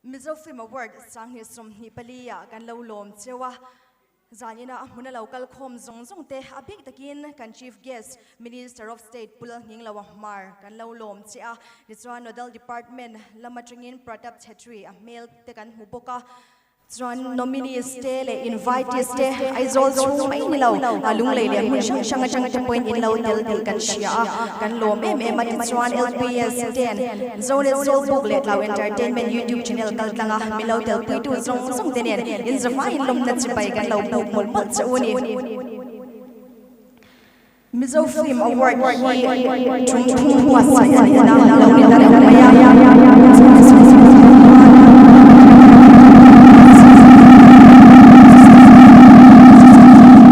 Mizo Film Award 2024 ah kan lo lawm cheu a, zanina a hmuna lo kal khawm zawng zawng te a bik takin kan Chief Guest Minister of State Pu Lalhninglo Ahmar kan lo lawm che a, tichuan Nodal Department lam atangin Pratap Chhetri a hmel te kan hmu bawk a. Chuan nominees te leh invitees te Aizawl chhung mai ni lo, lunglei leh hmun hrang hrang atang te pawhin in lo tel tih kan hria a, kan lawm em em a. Tichuan LPS ten Zonet Zawlbuk leh Tlau Entertainment YouTube channel kal tlang a, min lo telpuitu zawng zawng te nen inzavaiin lawmna chibai kan lo buk mawlh mawlh che u a ni. Mizo Film Award hi tum thum buatsaih a ni a, lo ni ta reng mai a.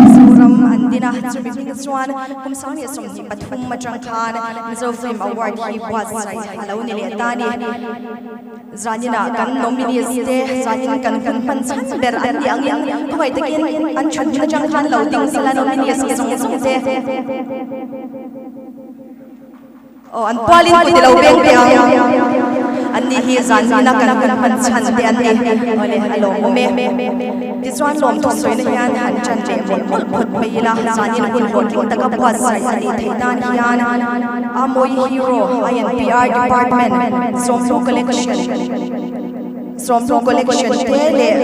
Mizoram an din a, chumi hming chuan kum 2023 atang khan Mizo Film Award hi buatsaih a lo ni leh ta a ni. Zaninah kan nominees te zanin kan hun hman chhan ber an nih angin khawngaih takin an thut hmun atang khan lo ding sela nominees zawng zawng te aw an pualin kut i lo beng teh ang an ni hi zanina kan hun hman chhan te an ni awle a lawmawm e tichuan lawmthu sawina hian han ṭan leh mawlh mawlh phawt mai ila zanin hun hlawhtling taka buatsaih a nih theih nan hian Amawi Hero INPR Department Sawmhlu Collection Sawmhlu Collection te leh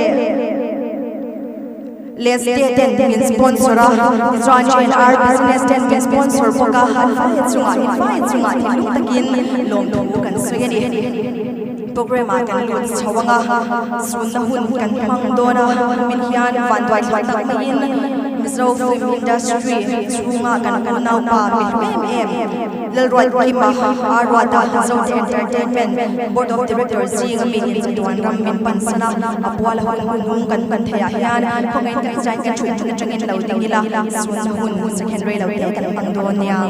Lesde ten min sponsor a, tichuan JNR Business ten min sponsor bawk a, an vai chungah in vai chungah thinlung takin lawmthu kan sawi a ni. Program ah kan lut chho ang a, sunna hun kan hmang dawn a, min hian vanduai thlak tak maiin Mizo film industry chhunga kan unaupa mi hlu em em Lalruat Kima Aruata Zote Entertainment Board of Directors zinga mi in chatuan ram min pansan a, a pual a hun hun nung kan hman theih ah hian khawngaihin kan zain kan thuih hmun atangin lo ding ila, sunna hun second rei lo te kan hmang dawn nia.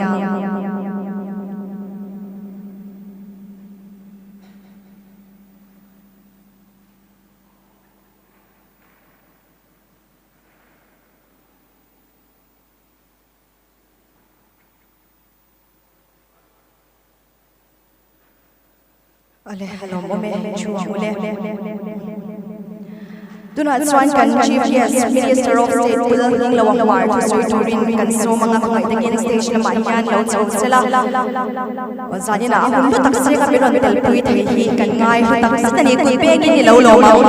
Awle, a lawmawm e, thu ang ule. Tunah chuan kan Chief Guest, Minister of State Pu Lalhminglo Ahmar thusawi turin kan sawm anga khawngaih takin stage lamah hian lo chho sela. Zaninah a hun hlu tak zing a min rawn telpui thei hi kan ngai hlu tak zet a ni, kut pengin i lo lawm ang.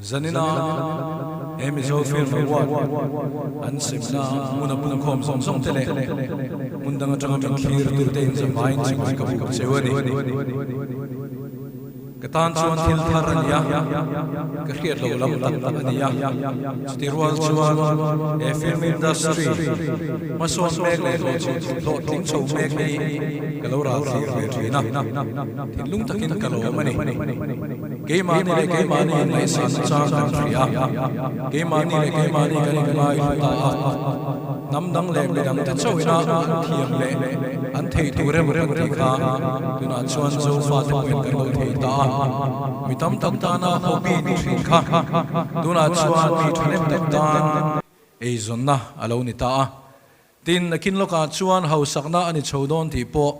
Zanina he Mizo Film Award an semna hmuna pungkhawm zawng zawng te leh hmun dang atanga min thlir tute inzamaiin chibai ka buk cheu a ni. Ka tan chuan thil thar a ni a, ka hriat lo lam tak tak a ni a. Chuti rual chuan he film industry hmasawn mek leh hlawhtling chho mek hi ka lo ral thlir ve thin a, thinlung takin ka lawm a ni. Keimahni leh keimahni inngaihsanna chang kan hria a, keimahni leh keimahni kan inngai hlu ta a, hnam dang leh midang te chauhina an thiam leh an theih tur emaw kan tih kha tunah chuan Zofa te pawhin kan lo thei ta a, mi tam tak tana hobby ni thin kha tunah chuan mi thahnem tak tan eizawnna a lo ni ta a. Tin, nakin lawkah chuan hausakna a ni chho dawn tih pawh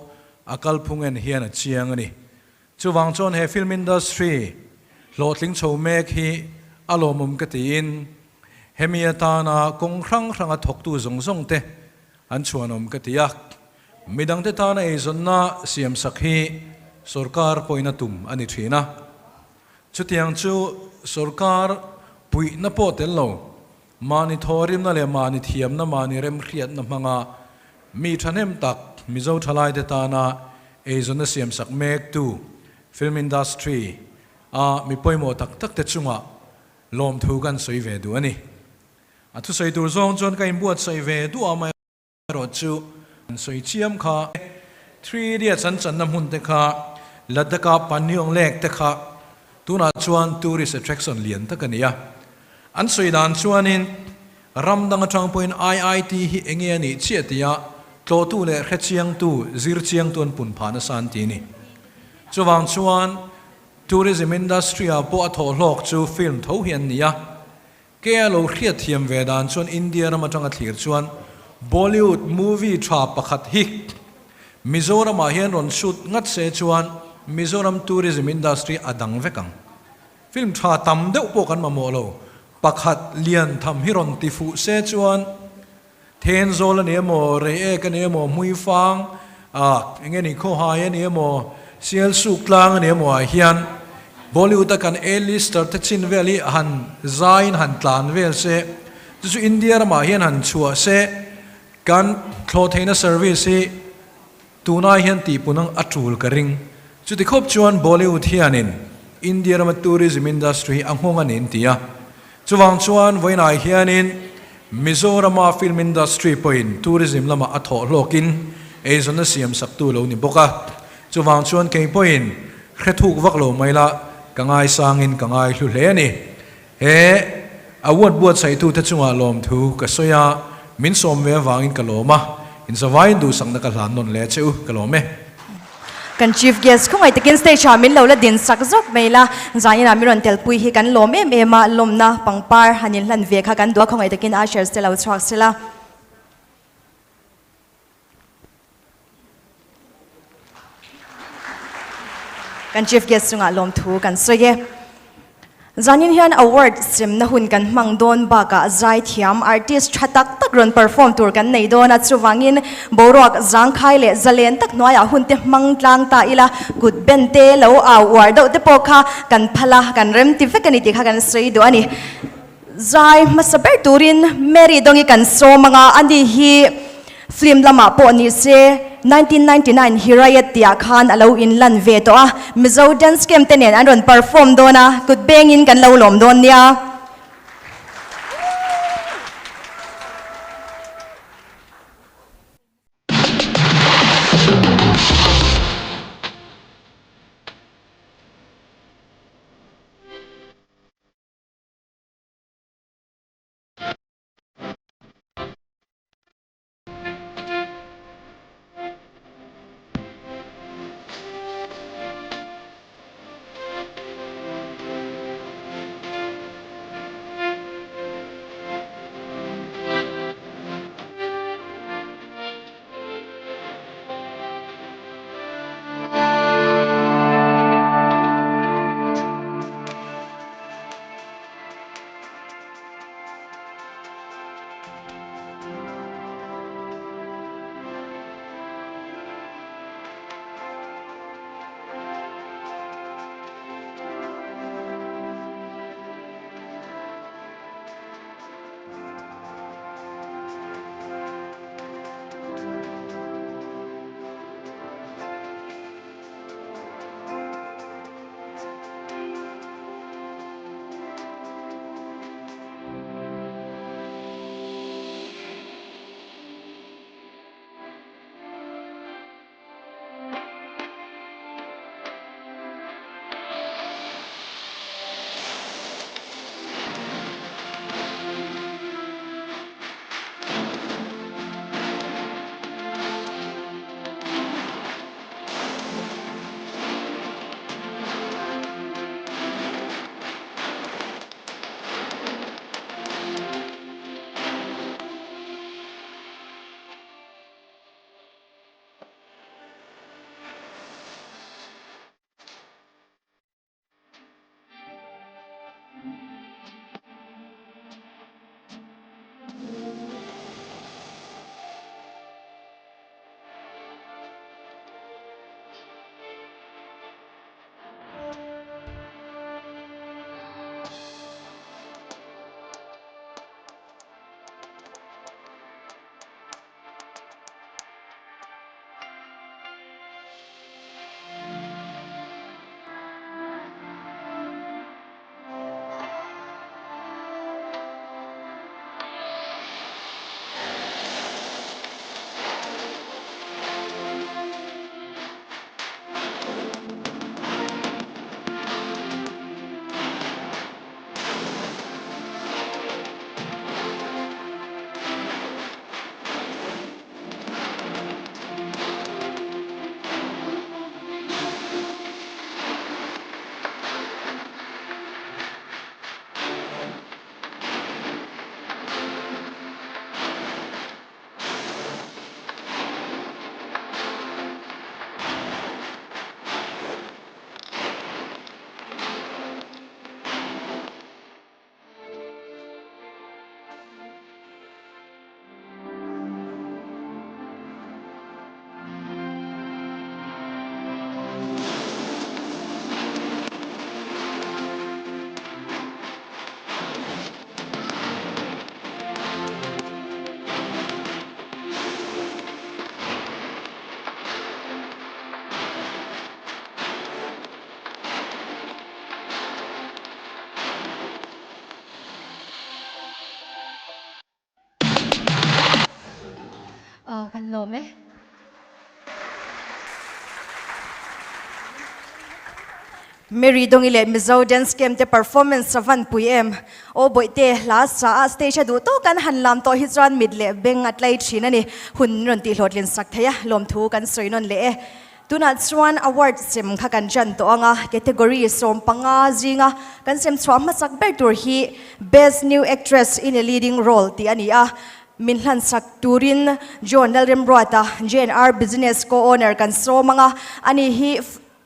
a kalphung en hian a chiang a ni. Chuvang chuan he film industry hlawhtling chho mek hi a lawmawm ka tiin hemi atana kawng hrang hranga thawktu zawng zawng te an chhuanawm ka ti a. Midangte tana eizawnna siamsak hi sorkar pawhin a tum a ni thin a. Chutiang chu sorkar puihna pawh tel lo, mahni thawhrimna leh mahni thiamna, mahni remhriatna hmanga mi thahnem tak Mizo thalaite tana eizawnna siamsak mektu film industry a mi pawimawh tak tak te chungah lawmthu kan sawi ve duh a ni. A thusawi tur zawng chuan ka inbuatsaih ve duh a. Erawh chu an sawi chiam kha. Three Idiots an channa hmun te kha, Ladakh-a Panyong Lake te kha tunah chuan tourist attraction lian tak a ni a. An sawi dan chuanin ram dang atang pawhin IIT hi enge a nih chiah tia tlawhtu leh hrechiangtu, zirchiangtu an pun phah nasa an ti a ni. Chuvang chuan tourism industry-ah pawh a thawhhlawk chu film tho hi an ni a. Kei lo hriatthiam ve dan chuan India ram atanga thlir chuan Bollywood movie tha pakhat hi Mizoramah hian rawn shoot ngat se chuan Mizoram tourism industry a dang vek ang. Film tha tam deuh pawh kan mamawh lo. Pakhat lian tham hi rawn ti fuh se chuan Thenzawl a ni emaw, Reiek a ni emaw, Hmuifang ah eng nge ni Khawhai a ni emaw, Sialsuk tlang a ni emaw ah hian Bollywood a kan A-lister te chin vel hi han zaiin han tlan vel se, chu chu India ramah hian han chhuah se, kan thlawhtheihna service hi tunai hian tihpun ang a tul ka ring. Chuti khawp chuan Bollywood hianin India rama tourism industry hi a nghawng a ni an ti a. Chuvang chuan vawiinah hianin Mizorama film industry pawhin tourism lamah a thawh hlawkin eizawnna siam saktu lo ni bawk a. Chuvang chuan kei pawhin hre thuk vak lo mai la, ka ngaisangin ka ngaihlu hle a ni. He award buatsaitute chungah lawmthu ka sawi a, min sawm ve avangin ka lawm a, inzavaiin duhsakna ka hlan nawn leh che u, ka lawm e. Kan Chief Guest khawngaih takin stage ah min lo la din sak zawk mai la, zan inah min rawn telpui hi kan lawm em em a, lawmna pangpar han inhlan ve kha kan duh a, khawngaih takin ushers te lo chhuak sela. Kan Chief Guest chungah lawmthu kan sawi e. Zanin hian award semna hun kan hmang dawn bakah zaithiam artist tha tak tak rawn perform tur kan nei dawn a, chuvangin boruak zangkhai leh zalen tak hnuaiah hun te hmang tlang ta ila, kut ben te lo au uar deuh te pawh kha kan phal a, kan rem ti vek a ni tih kha kan sawi duh a ni. Zai hmasa ber turin Mary Dawngi kan sawm anga ani hi film lamah pawh ni se 1999 Hirayat tihah khan a lo inlan ve tawh a, Mizo dance camp te nen an rawn perform dawn a, kut bengin kan lo lawm dawn nia. Kan lawm e. Mary Dongi leh Mizo Dance Camp te performance a van pui em? Aw Bawihte, hla sa a stage a duh tawk an han lam tawh hi chuan mit leh beng a tlai thin a ni. Hun rawn tihhlawhtlin sak thei a, lawmthu kan sawi nawn leh e. Tunah chuan award sem kha kan ṭan tawh ang a, category 15 zinga kan sem chhuah hmasak ber tur hi Best New Actress in a Leading Role tih a ni a. Min hlansak turin John Lalremruata, JNR Business Co-owner kan sawm ang a, ani hi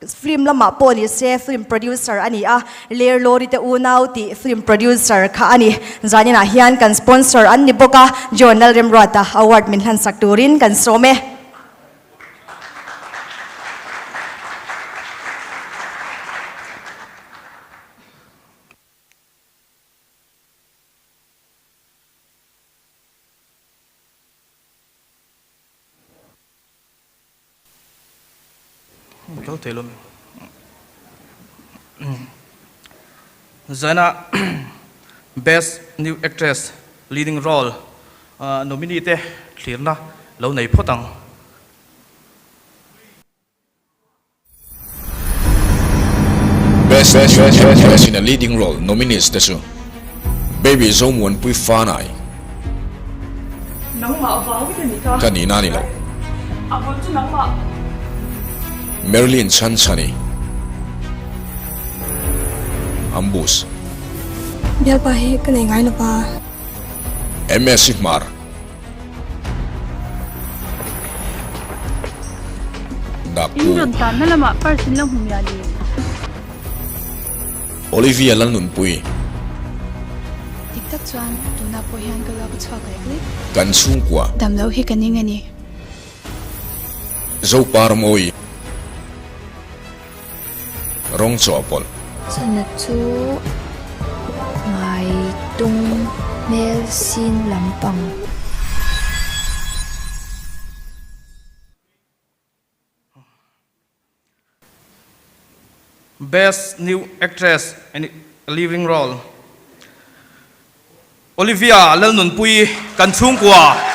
film lamah pawh ni se film producer a ni a, Ler Lawri te unau tih film producer kha a ni. Zaninah hian kan sponsor an ni bawk a, John Lalremruata award min hlansak turin kan sawm e. Zaina Best New Actress Leading Role Nominee te thlirna lo nei phawt ang. Best New Actress in a Leading Role nominees te chu Baby Zomuanpui Fanai, Ka nihna a ni lo, Marilyn Chhanchhani, Ambush. Bialpa hi ka nei ngai lova. MS Hmar. In rawn tanna lamah purse in lo hmu mial i. Olivia Lalnunpui. Dik tak chuan tunah pawh hian ka lak a chhuak lek lek. Kan chhungkua. Damloh hi ka ning a ni. Zopa Ramawi. Rawng chawhpawlh. Chana chu ngai tung hmel sin lampang. Best New Actress in a Leading Role, Olivia Lalnunpuii kan chhungkua.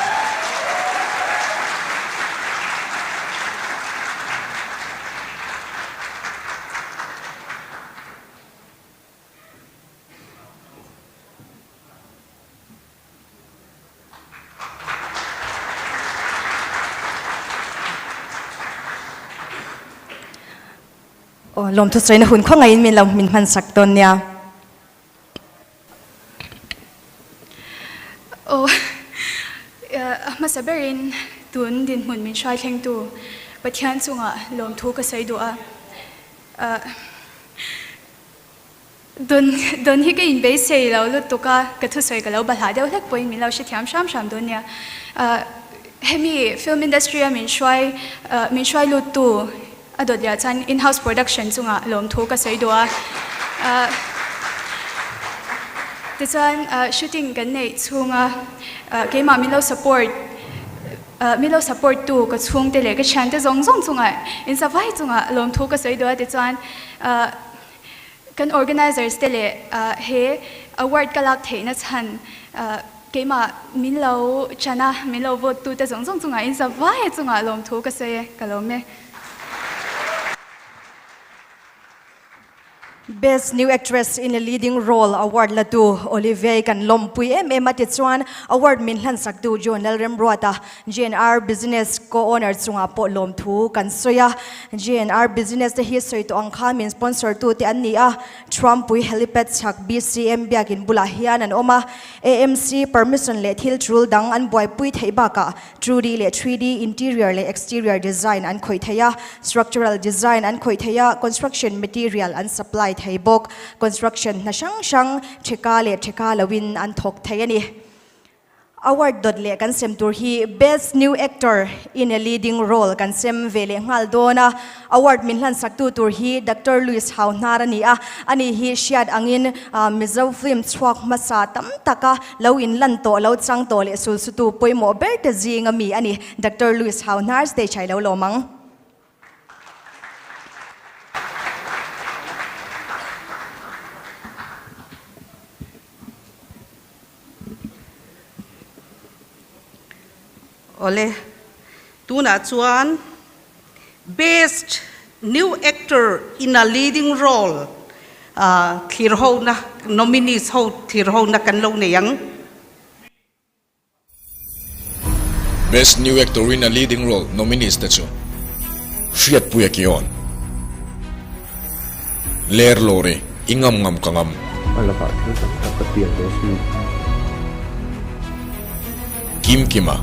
Aw lawmthu sawina hun khawngaihin min lo min hmansak dawn nia. Aw, a hmasa berin tun dinhmun min hrai thlengtu Pathian chungah lawmthu ka sawi duh a. Don don hi ka inbeisei lo lutuk a, ka thusawi ka lo bahlah deuh hlek pawhin min lo hrethiam hram hram dawn nia. Hemi film industry a min hruai min hruai luttu A dawt leh ah chuan in-house production chungah lawmthu ka sawi duh a. Tichuan shooting kan neih chhunga keimah min lo support min lo support tu ka chhungte leh ka thiante zawng zawng chungah insavai chungah lawmthu ka sawi duh a. Tichuan kan organizers te leh he award ka lak theihna chhan keimah min lo chan a, min lo vote tu te zawng zawng chungah insavai chungah lawmthu ka sawi e, ka lawm e. Best New Actress in a Leading Role award la tu Olivia-i kan lawmpui em em a ti chuan award min hlansak tu John Lalremruata, JNR Business Co-owner chungah pawh lawmthu kan sawi a. JNR Business te hi sawi tawh ang khan min sponsor tu te an ni a, Truampui Helipad chhak BCM biakin bulah hian an awm a, AMC permission leh thil tul dang an buaipui theih bakah 2D leh 3D interior leh exterior design an khawih thei a, structural design an khawih thei a, construction material an supply thei bawk. Construction hna hrang hrang theka leh theka loin an thawk thei a ni. Award dawt leh kan sem tur hi Best New Actor in a Leading Role kan sem ve leh nghal dawn a. Award min hlansak tu tur hi Doctor Louis Hauhnar a ni a, ani hi hriat angin Mizo film chhuak hmasa tam taka lo inlan tawh lo chang tawh leh sulsutu pawimawh ber te zinga mi a ni. Doctor Louis Hauhnar stage ah i lo lawm ang. Awle. Tunah chuan Best New Actor in a Leading Role thlir hona nominees ho thlir hona kan lo nei ang. Best New Actor in a Leading Role nominees te chu Hriatpuia Kion, Ler Lawri, I Ngam Ngam Ka Ngam. A lakah thil tam tak ka tiam ve si. Kim Kima,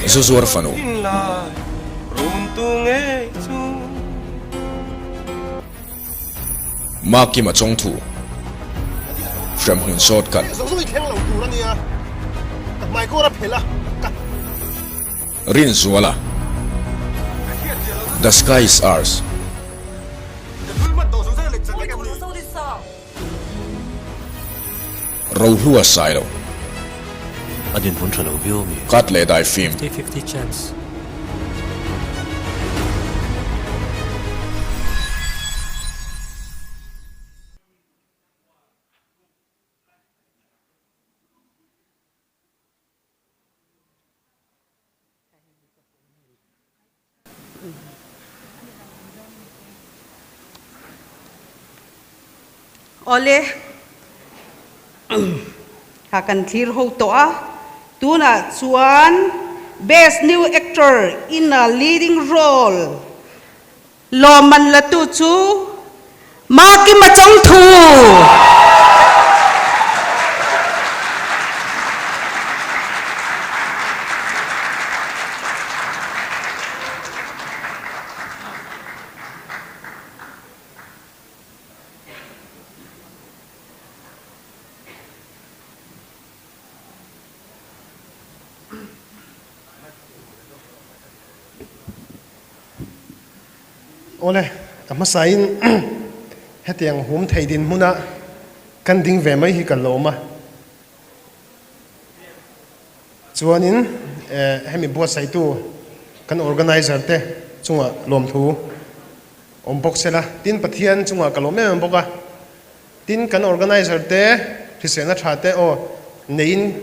Zu Zuar Fanu. Ma Kima Chawngthu, Hremhmun Shortcut. Rinzuala, The Sky Is Ours. Rohlua Sailo. A dinhmun tha lo viau mi. Kat leh dai fim. 50-50 chance. Awle, kha kan thlir ho tawh a, tunah chuan Best New Actor in a Leading Role lawmman latu chu Makima Chawngthu. Awle, a hmasain hetiang hum thei dinhmuna kan ding ve mai hi ka lawm a. Chuanin hemi buatsaihtu kan organizer te chungah lawmthu awm bawk sela, tin Pathian chungah ka lawm em em bawk a. Tin kan organizer te hriselna tha te aw neiin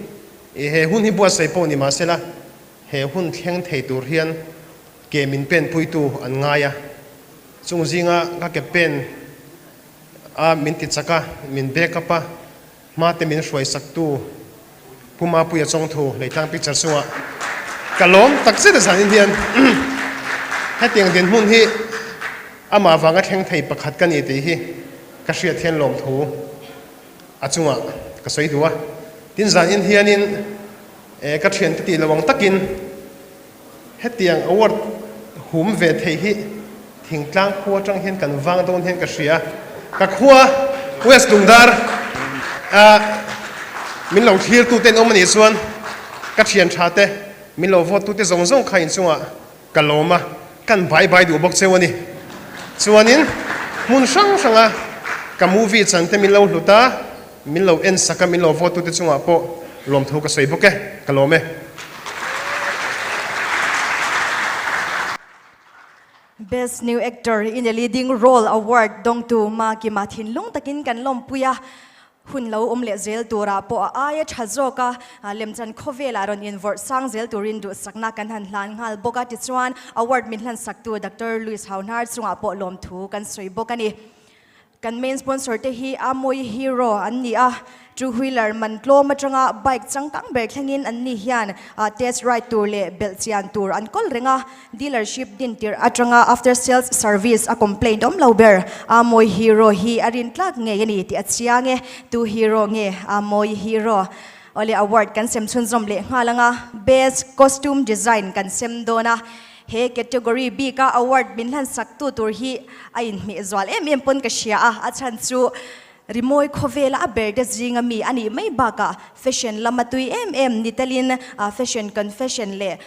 he hun hi buatsaih pawh ni mahsela he hun thleng thei tur hian ke min pen puitu an ngai a, chung zinga ka ke pen a min ti chak a, min back up a, hma te min hruai sak tu Pu Mapuia Chawngthu Leitlang picture chungah ka lawm tak zet a zanin hian hetiang dinhmun hi amah vanga thleng thei pakhat ka ni tih hi ka hriat hian lawmthu a chungah ka sawi duh a. Tin zanin hianin ka thiante tih lo ang takin Hetiang award hum ve theih hi thingtlang khua atang hian kan vang dawn hian ka hria. Ka khua West Lungdar a min lo thlir tute an awm anih chuan ka thian tha te min lo vote tute zawng zawng kha inchungah ka lawm a, kan bai bai duh bawk cheu a ni. Chuanin hmun hrang hranga ka movie chan te min lo hlut a, Min lo en sak a, min lo vote tute chungah pawh lawmthu ka sawi bawk e, ka lawm e. Best New Actor in a Leading Role Award dawngtu Makima thinlung takin kan lawmpui a, hun lo awm leh zel turah pawh a aia tha zawk a, lemchan khawvelah rawn invawrh sang zel turin duhsakna kan han hlan nghal bawk a, tichuan award min hlansaktu Doctor Louis Hauhnar chungah pawh lawmthu kan sawi bawk a ni. Kan main sponsor te hi Amawii Hero an ni a, two wheeler man tlawm atanga bike changkang ber thlengin an ni hian test ride tur leh belh chian tur an kawl reng a, dealership din tirh atanga after sales service a complaint awm lo ber. Amawii Hero hi a rin tlak ngei a ni tih a chiang e, tu hero nge Amawii Hero? Awle award kan sem chhunzawm leh nghal anga best costume design kan sem dawn a. He category bika award min hlan sak tu tur hi a inhmeh zual em em pawn ka hria a, a chhan chu rimawi khawvela a ber te zinga mi a nih mai bakah fashion lama tui em em ni telin fashion confession leh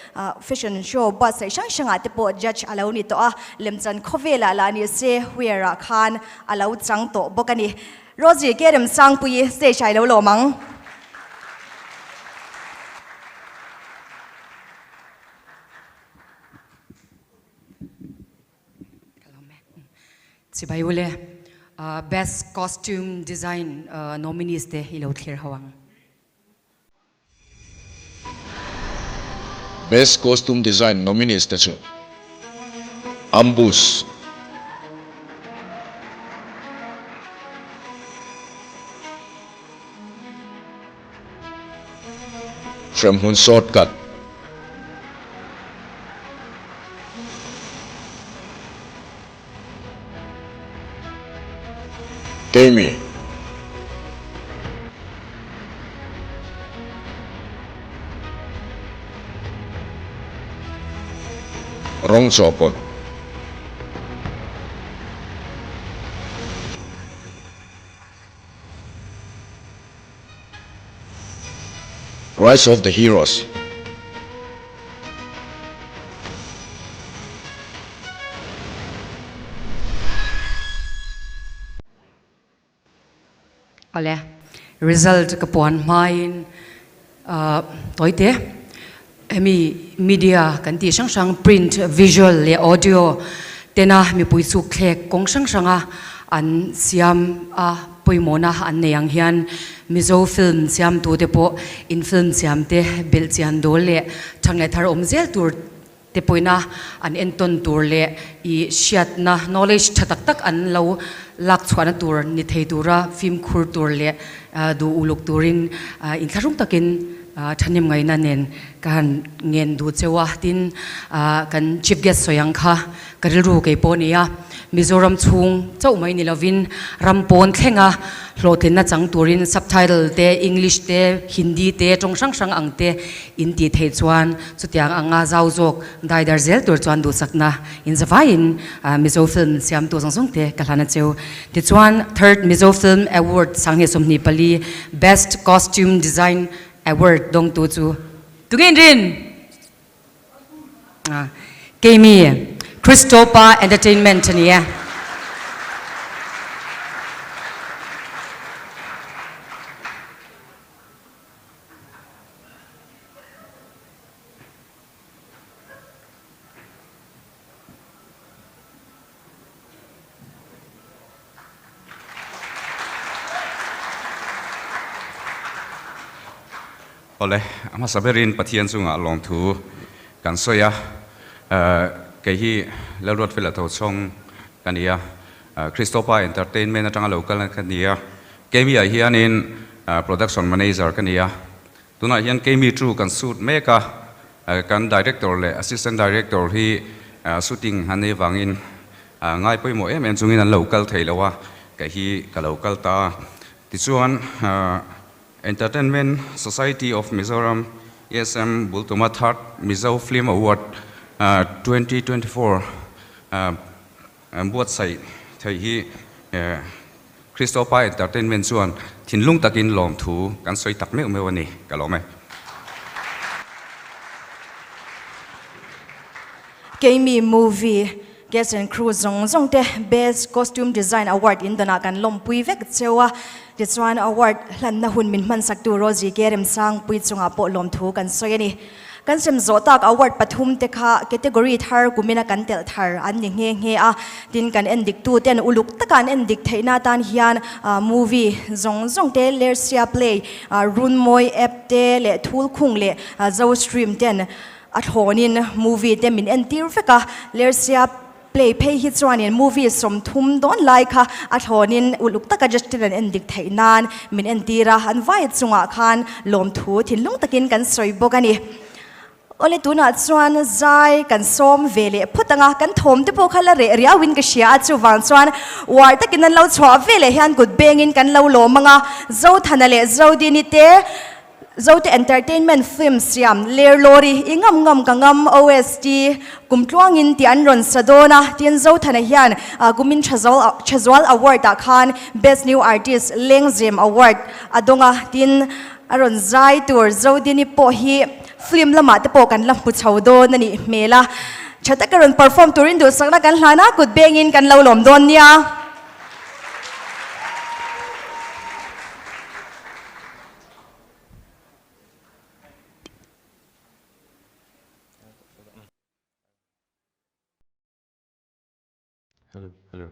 fashion show buatsaih hrang hrangah te pawh judge a lo ni tawh a, lemchan khawvelah lah ni se wear ah khan a lo chang tawh bawk a ni. Rosie ke Remsangpuii stage ah i lo lawm ang. Chibai ule Best Costume Design nominees te i lo thlir ho ang. Best Costume Design nominees te chu Ambush, Hremhmun Shortcut, Keimi. Rawng chawhpawlh. Rise of the Heroes. Awle, result ka puan hmain tawite hemi media kan tih hrang hrang print, visual leh audio tena mipui chuk thlek kawng hrang hranga an siam a pawimawhna an nei ang hian Mizo film siamtute pawh in film siamte belh chian dawl leh thang leh thar awm zel tur te pawina an entawn tur leh i hriatna knowledge tha tak tak an lo lak chhuahna tur ni thei tura fimkhur tur leh duh uluk turin inthlahrung takin thahnem ngaihna nen ka han ngen duh cheu a. Tin, kan Chief Guest sawi ang kha ka rilru kei pawh a ni a, Mizoram chhung chauh mai ni lovin ram pawn thlenga hlawhtlinna chang turin subtitle te, English te, Hindi te, tawng hrang hrang ang te in tih theih chuan chutiang anga zau zawk daidar zel tur chuan duhsakna in zavaiin Mizo film siamtu zawng zawng te ka hlan a cheu. Tichuan Third Mizo Film Award 2024 Best Costume Design Award dawngtu chu tunge in rin? Keimi Christopa Entertainment a ni e. Awle, a hmasa berin Pathian chungah lawmthu kan sawi a, kei hi Lalruatfela Thochhawng ka ni a, Christopa Entertainment atanga lo kal ka ni a, Keimi ah hianin Production Manager ka ni a, tunah hian Keimi chu kan shoot mek a, kan Director leh Assistant Director hi shooting an nei vangin ngai pawimawh em em chungin an lo kal thei lo a, kei hi ka lo kal ta a, tichuan Entertainment Society of Mizoram, ESM, Bultuma Third Mizo Film Award 2024 buatsaih theih hi Christopher Entertainment chuan thinlung takin lawmthu kan sawi tak meuh meuh a ni, ka lawm e. Keimi movie Cast and crew zawng zawng te Best Costume Design Award in dawnah kan lawmpui vek cheu a, tichuan award hlanna hun min hmansaktu Rosie K Remsangpui chungah pawh lawmthu kan sawi a ni. Kan sem zawh tak award pathum te kha category thar kumina kan telh thar an ni nghe nghe a, tin kan endik tu ten uluk taka an endik theihna atan hian movie zawng zawng te Lersia Play, Runmawi app te leh Thulkhung leh Zostream ten A thlawnin movie te min entir vek a, Lersia play phei hi chuanin movie 30 dawn lai kha a thlawnin uluk taka Justin an endik theih nan min entir a, an vai chungah khan lawmthu thinlung takin kan sawi bawk a ni. Awle tunah chuan zai kan sawm ve leh phawt ang a, kan thawm te pawh kha la reh riauin ka hria a, chuvang chuan uar takin an lo chhuah ve leh hian kut bengin kan lo lawm ang a, Zothana leh Zodini te Zote Entertainment film siam Ler Lawri i ngam ngam ka ngam OST kum tluangin tih an rawn sa dawn a, tin Zothana hian kumin Thazual Award ah khan Best New Artist Lengzem Award a dawng a, tin a rawn zai tur Zodini pawh hi film lamah te pawh kan la hmu chho dawn a nih hmel a, tha taka rawn perform turin duhsakna kan hlan a, kut bengin kan lo lawm dawn nia. Hello, hello.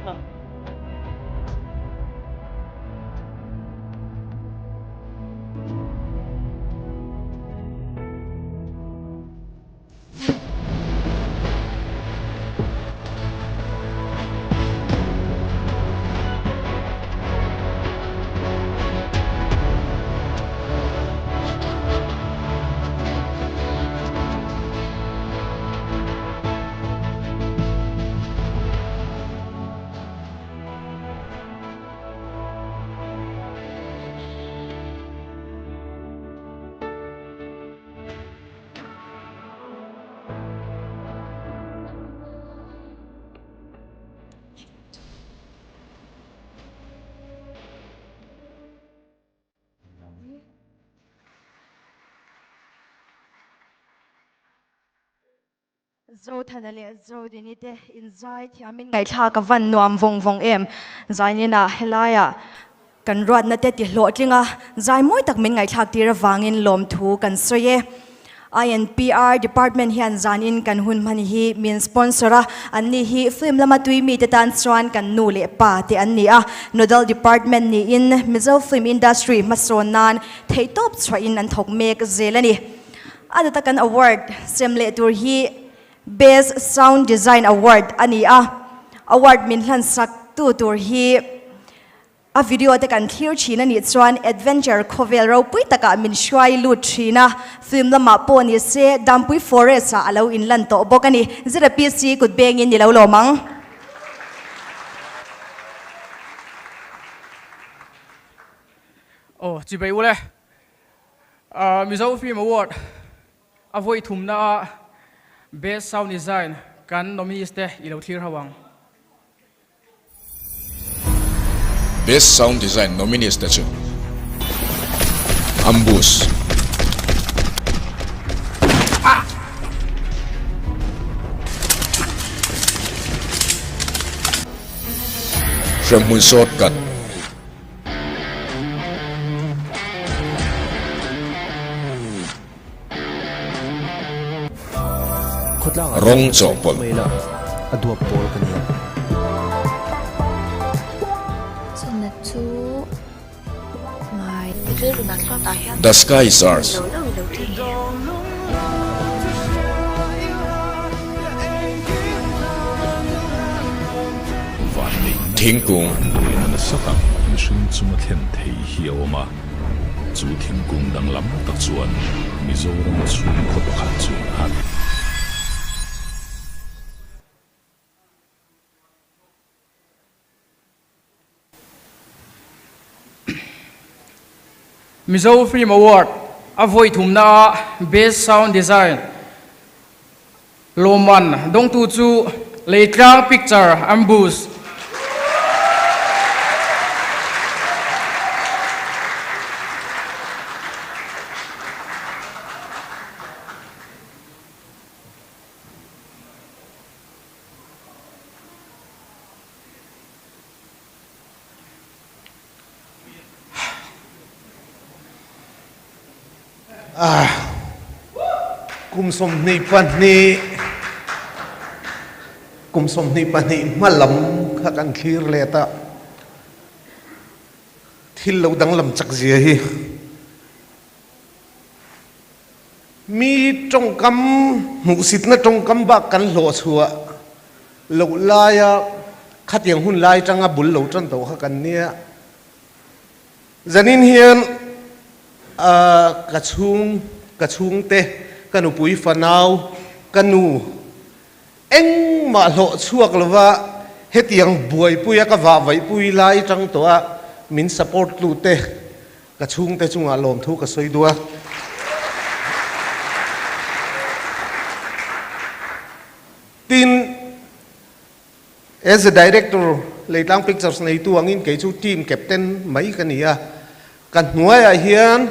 kha. Zothana leh Zodini te inzai thiamin ngaihthlak a van nuam vawng vawng em. Zainina helaiah kan ruatna te ti hlawhtling a, zai mawi tak min ngaihthlak tir avangin lawmthu kan sawi e. INPR department hian zanin kan hun hman hi min sponsor a, anni hi film lama tui mite tan chuan kan nu leh pa te an ni a. Nodal department niin Mizo film industry hmasawn nan theihtawp chhuahin an thawk mek zel a ni. A data kan award sem leh tur hi Best Sound Design Award a ni a, award min hlansak tu tur hi a video te kan thlir thin a nih chuan adventure khawvel ropui takah min hruai lut thin a, film lamah pawh ni se Dampui Forest ah a lo inlan tawh bawk a ni. Zira PC kut bengin ni lo lawm ang. Aw, chibai ule. Mizo Film Award a vawi thumna a Best Sound Design kan nominees te i lo thlir ho ang. Best Sound Design nominees te chu Ambush, Hremhmun Shortcut, Rawng chawhpawlh. The sky is ours. Thingkung. Vanneihna nasa tak mihring chunga thlen thei hi a awm a, chu thingkung danglam tak chuan Mizoram chhungkhaw pakhat chu a. Mizo Film Award a vawi thumna a Best Sound Design lawmman dawngtu chu Leitlang Picture Ambush. Kum 22 kum 22 hma lam kha kan thlir let a, thil lo danglam chak zia hi Mi tawngkam hmuhsitna tawngkam bak kan hlawh chhuah loh laia khatiang hun lai tanga bul lo tan tawh kha kan nia. Zanin hian ka chhung ka chhungte, ka nupui fanau, ka nu engmah hlawh chhuak lova hetiang buaipuia ka vahvaihpui lai tang tawh a min support tute Ka chhungte chungah lawmthu ka sawi duh a. Tin, as a director, Leitlang Pictures neitu angin kei chu team captain mai ka ni a. Ka hnuaiah hian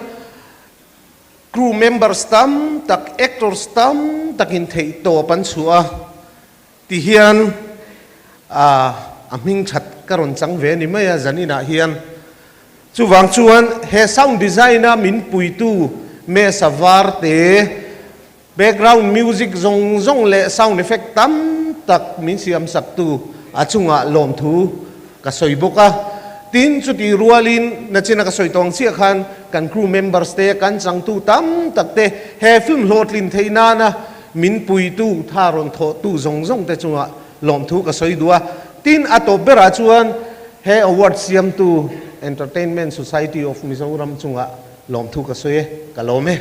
crew members tam tak, actors tam takin theihtawp an chhuah a. Ti hian a hming that ka rawn chang ve a ni mai a zaninah hian. Chuvang chuan he sound design a min puitu Mesa var te, background music zawng zawng leh sound effect tam tak min siam saktu a chungah lawmthu ka sawi bawk a. Tin, chutih rualin nachina ka sawi tawng chiah khan kan crew members te, kan changtu tam tak te he film hlawhtlin theih nana min puitu, tha rawn thawhtu zawng zawng te chungah lawmthu ka sawi duh a. Tin, a tawp berah chuan he award siamtu Entertainment Society of Mizoram chungah lawmthu ka sawi e, ka lawm e.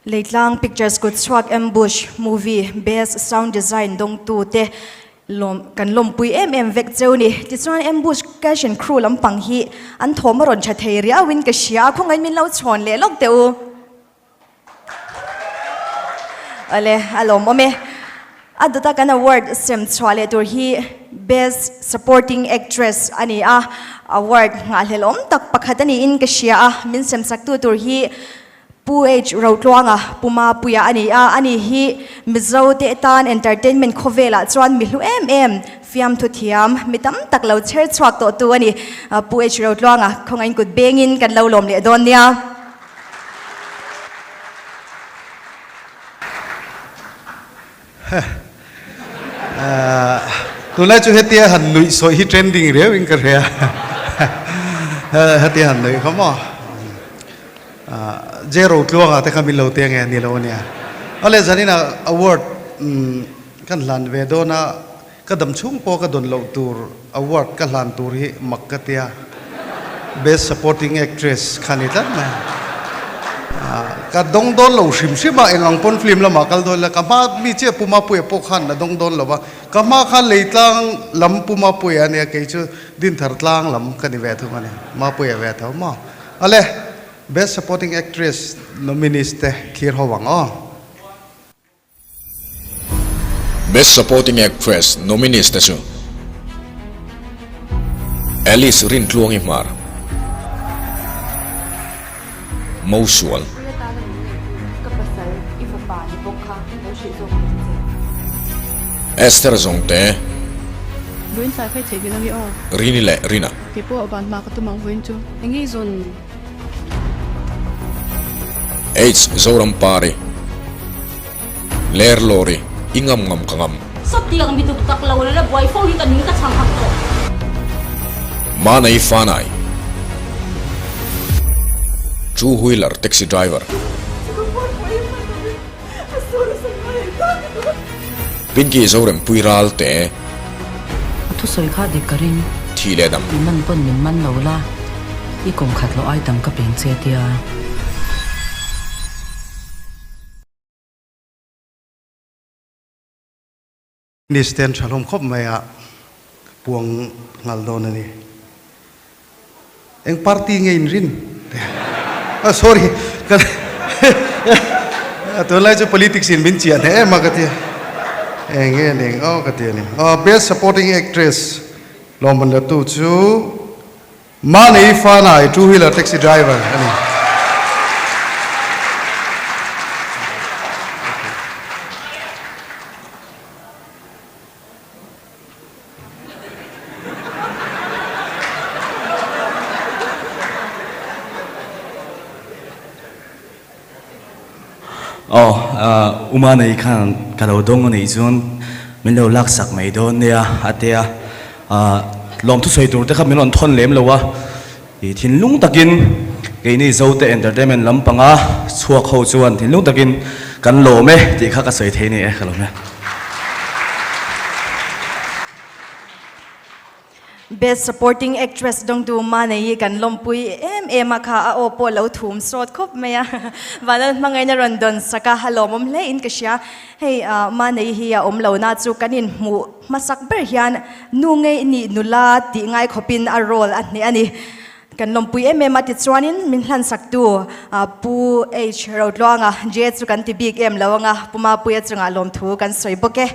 Leitlang Pictures kutchhuak Ambush movie Best Sound Design dawngtu te lawm kan lawmpui em em vek cheu ni. Tichuan Ambush Cash and Crew lampang hi an thawm a rawn tha thei riauin ka hria a, khawngaih min lo chhawn leh lawk teh u. Awle, a lawmawm e. A dawta kan award sem chhuah leh tur hi Best Supporting Actress a ni a, award nghahhlelh awm tak pakhat a niin ka hria a, min sem chaktu tur hi Pu H Rotluanga, Pu Mapuia a ni a, ani hi Mizo te tan entertainment khawvelah chuan mi hlu em em, fiamthu thiam, mi tam tak lo chher chhuak tawh tu a ni. Pu H Rotluanga, khawngaih kut bengin kan lo lawm leh dawn nia. Tunlai chu hetia han nuih sawi hi trending riau in ka hria. Hetia han nuih kha maw. J Rotluanga te kha min lo te nge ni lo ania. Awle zanin ah award kan hlan ve dawn a, ka dam chhung pawh ka dawn loh tur award ka hlan tur hi mak ka tia. Best supporting actress kha ni tlat mai. Ka dawng dawn lo hrim hrim a, eng ang pawn film lamah kal dawn ila, ka hma mi chiah Pu Mapuia pawh khan a dawng dawn lo va, ka hma khan Leitlang lam Pu Mapuia a nia, kei chu Dinthar tlang lam ka ni ve thung a ni, Mapuia ve tho maw. Awle, Best Supporting Actress nominees te thlir ho ang aw. Best Supporting Actress nominees te chu Alice Rintluangi Hmar, Mosual. Esther Zongte, Rini leh Rina. H Zoram Pari, Ler Lawri, I ngam ngam ka ngam. Sawtiang mi duk tak lo la buai fo hi ka ning ka chhang hak tawh. Manai Fanai, Two Wheeler Taxi Driver. Pinky Zorempui Ralte. A thusawi kha dik ka ring. Thi leh dam. Mi man pawn min man lo la, i kum khat loh ai tam ka peng che tia. Ni stand tha hlawm khawp mai a puang nghal dawn a ni. Eng party nge in rin? Ah sorry ka tunlai chu politics in min chiah hneh em a ka ti eng nge ni eng aw ka ti a ni. Ah best supporting actress lawmman la tu chu Manei Fanai two wheeler taxi driver a ni. Aw, Uma nei khan ka lo dawng a nih chuan min lo laksak mai dawn nia a ti a, lawmthu sawi tur te kha min rawn thawn lem lo a, i thinlung takin keini Zote Entertainment lampanga chhuak ho chuan thinlung takin kan lawm e tih kha ka sawi thei ni e ka lawm e. Best Supporting Actress dawngtu Manei kan lawmpui em em a kha a aw pawh lo thum sawt khawp mai a, Vanlal hmangaihna rawn dawn sak a, a lawmawm hle in ka hria. Hei Manei hi a awm lo na chu kan inhmuh hmasak ber hian nu ngei nih nula tih ngai khawpin a role a hneh a ni. Kan lawmpui em em a tichuanin min hlansak-tu Pu H Rotluanga J chu kan ti bik em lo anga Pu Mapuia chungah lawmthu kan sawi bawk e.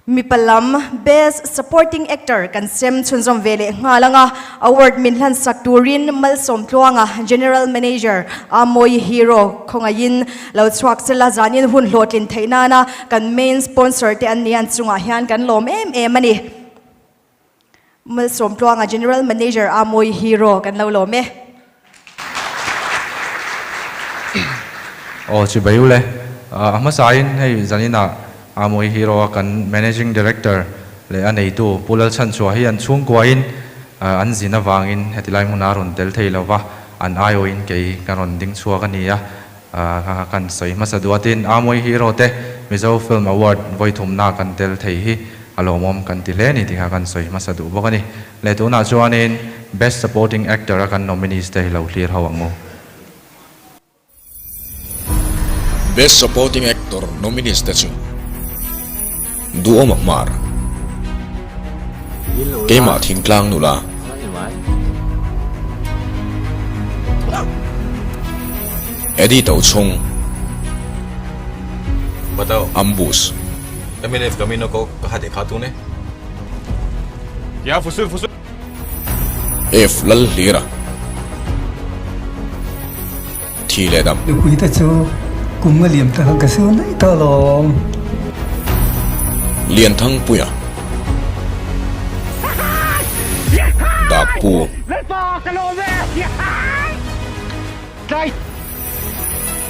Mipa lam Best Supporting Actor kan sem chhunzawm ve leh nghal anga award min hlansak turin Malsawm Tluanga, General Manager, Amawi Hero khawngaihin lo chhuak sela zanin hun hlawhtlin theih nana kan main sponsor te an ni an chungah hian kan lawm em em a ni. Malsawm Tluanga, General Manager, Amawi Hero kan lo lawm e. Aw chibai u le. A hmasain hei zaninah Amui Hero a kan Managing Director leh a neitu Pu Lalchhanchhuah hi an chhungkuain an zin avangin heti lai hmunah a rawn tel thei lo va, an aiawhin kei ka rawn ding chhuak a ni a, kan sawi hmasa duatin Amui Hero te Mizo Film Award vawithumna kan tel thei hi a lawmawm kan ti hle a ni tih kha kan sawi hmasa duh bawk a ni. Leh tunah chuanin Best Supporting Actor a kan nominees te hi lo hlir ho ang u. Best Supporting Actor nominees te chu Duhawm Hmar, Keimah Thingtlang Nula, Eddie Tochhung, Ambush. F Lalhlira Thi leh dam. Nupui te chu kum a liam ta ka su daih tawh alawm. Lianthangpuia Dakpu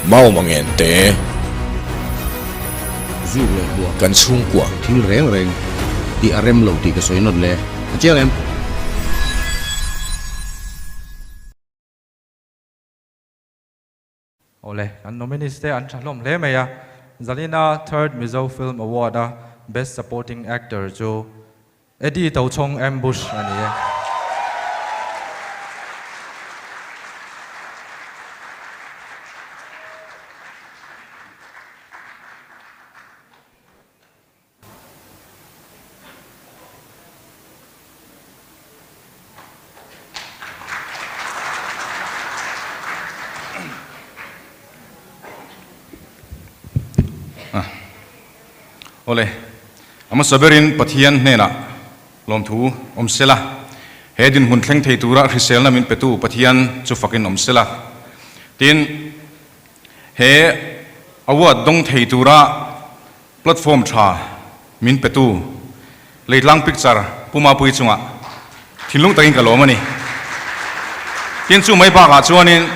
Mau mangen te Kan chhungkua. Thil reng reng tih a rem lo tih ka sawi nawt le. A chiang em? Awle, kan nominees te an tha hlawm hle mai a. Zalina Third Mizo Film Award a Best Supporting Actor chu Eddie Tochhawng Ambush a ni e. Awle, a hmasa berin Pathian hnenah lawmthu awm sela, he dinhmun thleng thei tura hriselna min petu Pathian chu fakin awm sela. Tin, he award dawng thei tura platform tha min petu Leitlang Picture Pu Mapui chungah thinlung takin ka lawm a ni. Tin, chu mai bakah chuanin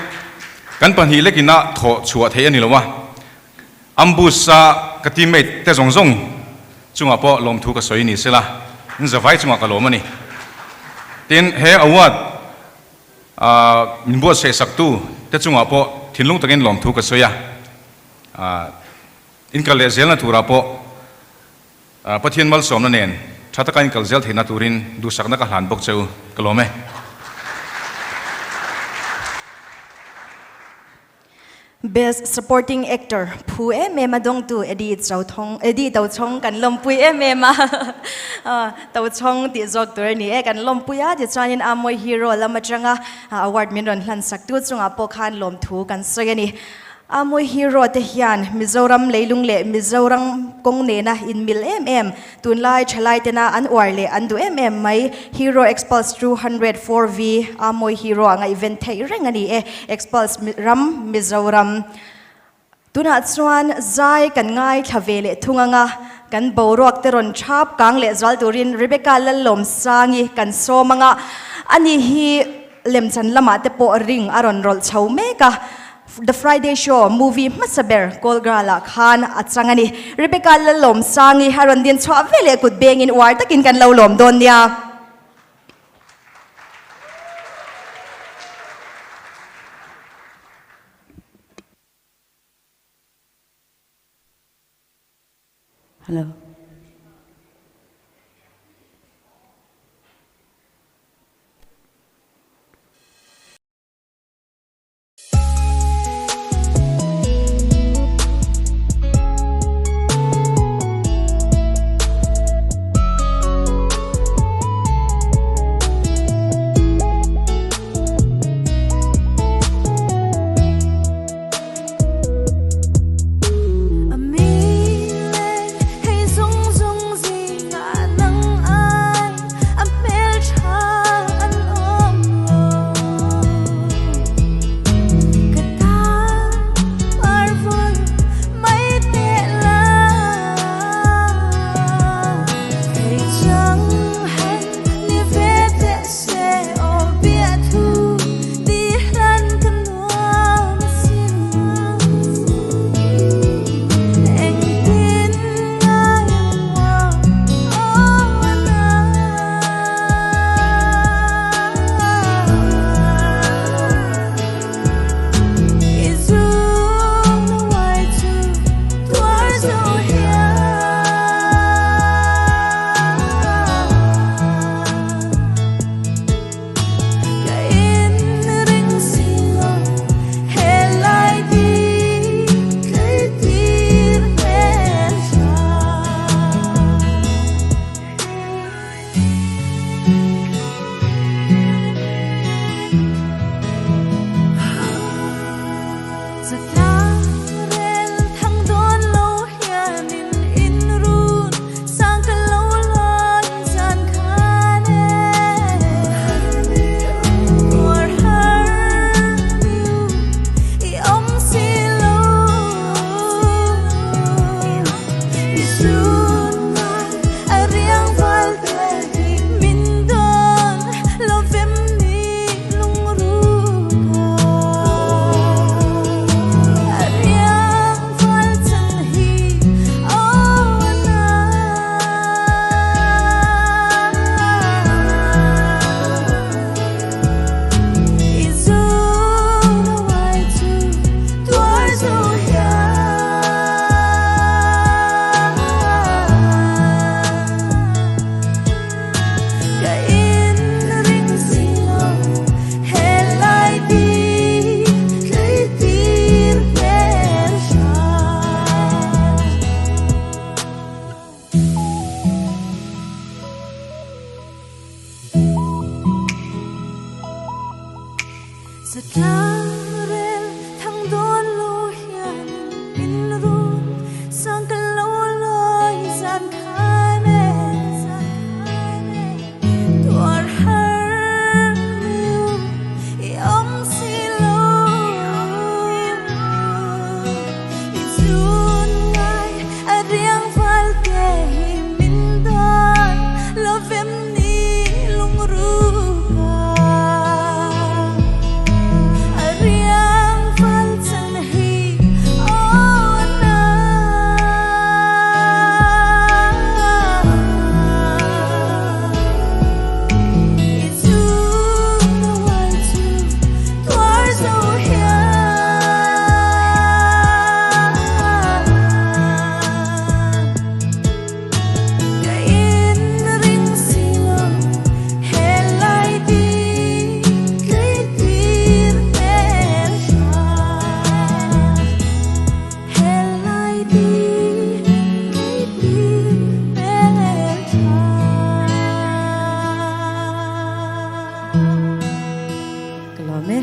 kan pahnih lekin a thawh chhuah theih a ni lo a, Ambush-a ka teammate te zawng zawng chungah pawh lawmthu ka sawi ni sela, in zavai chungah ka lawm a ni. Tin, he award min buatsaih saktu te chungah pawh thinlung takin lawmthu ka sawi a, in kal leh zelna turah pawh Pathian malsawmna nen tha taka in kal zel theihna turin duhsakna ka hlan bawk che u, ka lawm e. Best Supporting Actor phu em em a dawngtu Eddie Chauthawng Eddie Tochhawng kan lawmpui em em a Tochhawng tih zawk tur a ni e kan lawmpui a tichuanin Amoy Hero lam atanga award min rawn hlan sak tu chungah pawh khan lawmthu kan sawi a ni. Amoy Hero te hian Mizoram leilung leh Mizoram kawng nena inmil em em Tunlai thalai tena an uar leh an duh em em mai. Hero Xpulse 204V a mawi hero a ngaihven theih reng a ni e. Xpulse ram Mizoram. Tunah chuan zai kan ngaithla ve leh thung anga kan boruak te rawn thap kang leh zual turin Rebecca Lallawmsangi kan sawm anga ani hi lemchan lamah te pawh ring a rawn rawlh chho mek a. The Friday Show movie hmasa ber Kawlgral-ah khan a chang a ni. Rebecca Lalawmsangi a rawn din chhuah ve leh kut bengin uar takin kan lo lawm dawn nia. Hello. Ka lawm e.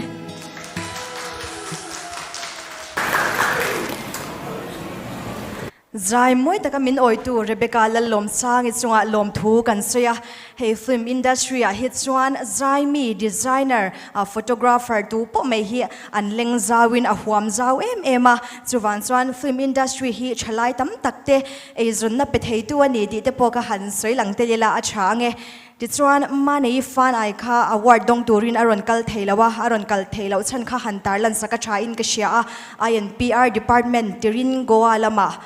Zai mawi taka min awitu Rebecca Lallawmsangi chungah lawmthu kan sawi a, hei film industry ah hi chuan zaimi, designer, photographer tu pawh mai hi an leng zauin a huam zau em em a, chuvang chuan film industry hi thalai tam tak te eizawnna pe theitu a ni tih te pawh ka han sawi lang tel ila a tha ange. Tichuan, Manei fan ai kha award dawng turin a rawn kal thei lo a, a rawn kal thei loh chhan kha han tarlan sak a thain ka hria a, INPR department tirin Goa lamah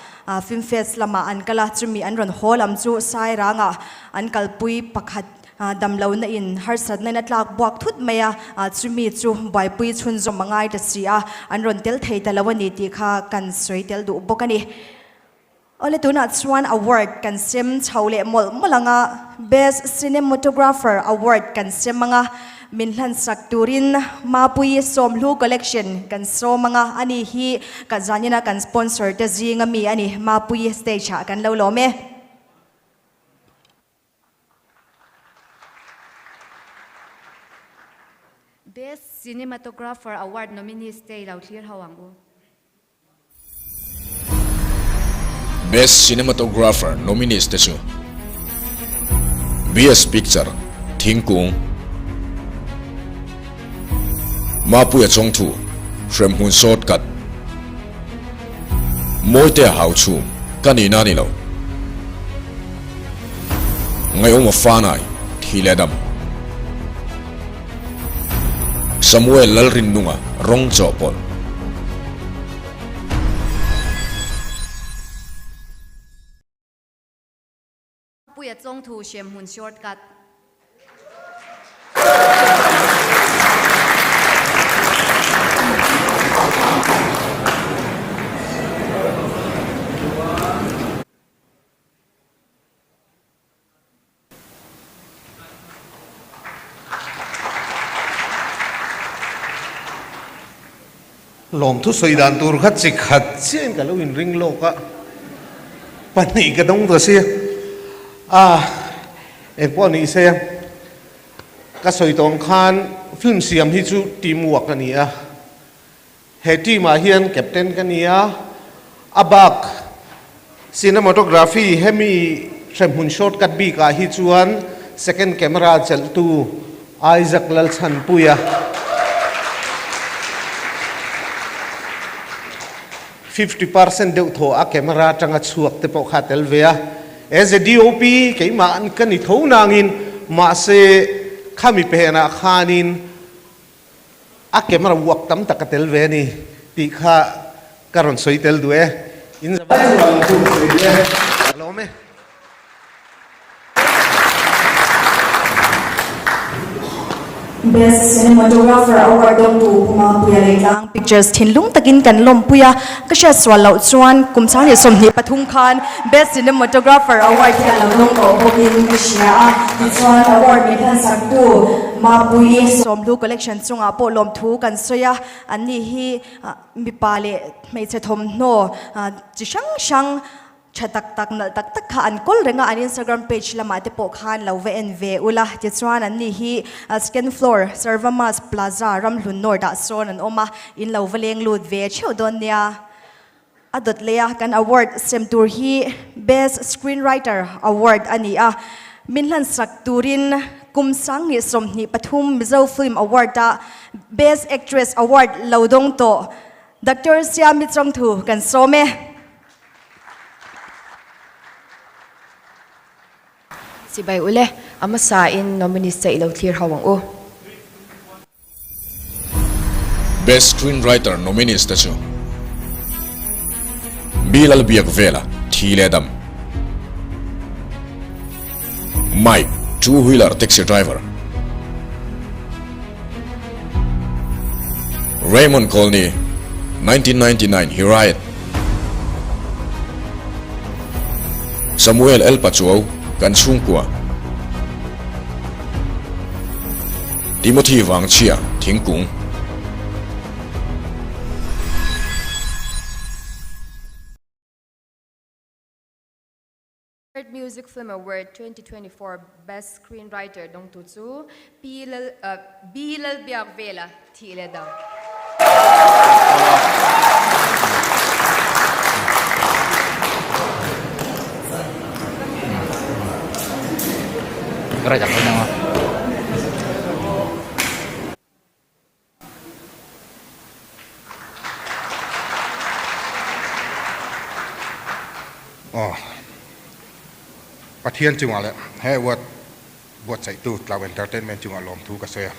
Film Fest lamah an kal a, chumi an rawn haw lam chu Sairangah an kalpui pakhat damlohna in harsatna in a tlak buak thut mai a, chumi chu buaipui chhunzawm a ngai ta si a, an rawn tel thei ta lo a ni tih kha kan sawi tel duh bawk a ni. Awle tunah chuan award kan sem chho leh mawlh mawlh ang a, Best Cinematographer Award kan sem ang a, min hlansak turin Mapuii Sawmhlu Collection kan sawm ang a, ani hi ka zanina kan sponsor te zinga mi a ni, Mapuii stage ah kan lo lawm e. Best Cinematographer Award nominees te i lo thlir ho ang u. Best Cinematographer nominees te chu Best Picture, Thingkung, Mapuia Chawngthu, Hremhmun Shortcut, Mawitea Hauchhum, Ka Nihna Ni Lo, Ngaihawma Fanai, Thi Leh Dam, Samuel Lalrinnunga rawng chawhpawlh. Puia Chawngthu Hremhmun Shortcut. Lawmthu sawi dan tur kha chi khat chiahin ka lo inring lawk a, pahnih ka dawng ta si a, engpawh ni se ka sawi tawng khan film siam hi chu team work a ni a, He team ah hian captain ka ni a, a bak cinematography hemi hremhmun shortcut bik ah hi chuan second camera chelhtu Isaac Lalchhanpuia 50% deuh thaw a camera atanga chhuak te pawh kha a tel ve a. As a DOP keimah an ka ni tho nangin mahse khami phenah khanin A camera work tam tak a tel ve a ni tih kha ka rawn sawi tel duh e. In za vai chuan lo chu sawi duh e. Ka lawm e. Best Cinematographer Award dawngtu Pu Mapuia Leitlang Pictures thinlung takin kan lawmpui a, ka hriat sual loh chuan kum 2023 khan Best Cinematographer Award hi a lo dawng tawh bawkin ka hria a, tichuan award min hlansak-tu Mapuii Sawmhlu Collection chungah pawh lawmthu kan sawi a, anni hi mipa leh hmeichhe thawmhnaw chi hrang hrang tha tak tak nalh tak tak kha an kawl reng a, an Instagram page lamah te pawh khan lo va en ve ula, tichuan anni hi second floor Sarvamas Plaza Ramhlun North ah sawn an awm a, in lo va leng lut ve theuh dawn nia. A dawt leia kan award sem tur hi Best Screenwriter Award a ni a, min hlansak turin kum 2023 Mizo Film Award-a Best Actress Award lo dawng tawh Doctor Siami Chawngthu kan sawm e. Chibai ule, a hmasain nominees che i lo thlir ho ang u. Best Screenwriter nominees te chu Bilal Biakvela, Thi leh Dam, Mike, Two Wheeler Taxi Driver, Raymond Colney, 1999 Hiraeth, Samuel L Pachuau, Kan Chhungkua, Timothy Vangchhia, Thingkung. World Music Film Award 2024 Best Screenwriter dawngtu chu Pi Lal B Lalbiakvela thih leh dang. Aw. Pathian chungah leh he award buatsaihtu Tlau Entertainment chungah lawmthu ka sawi a.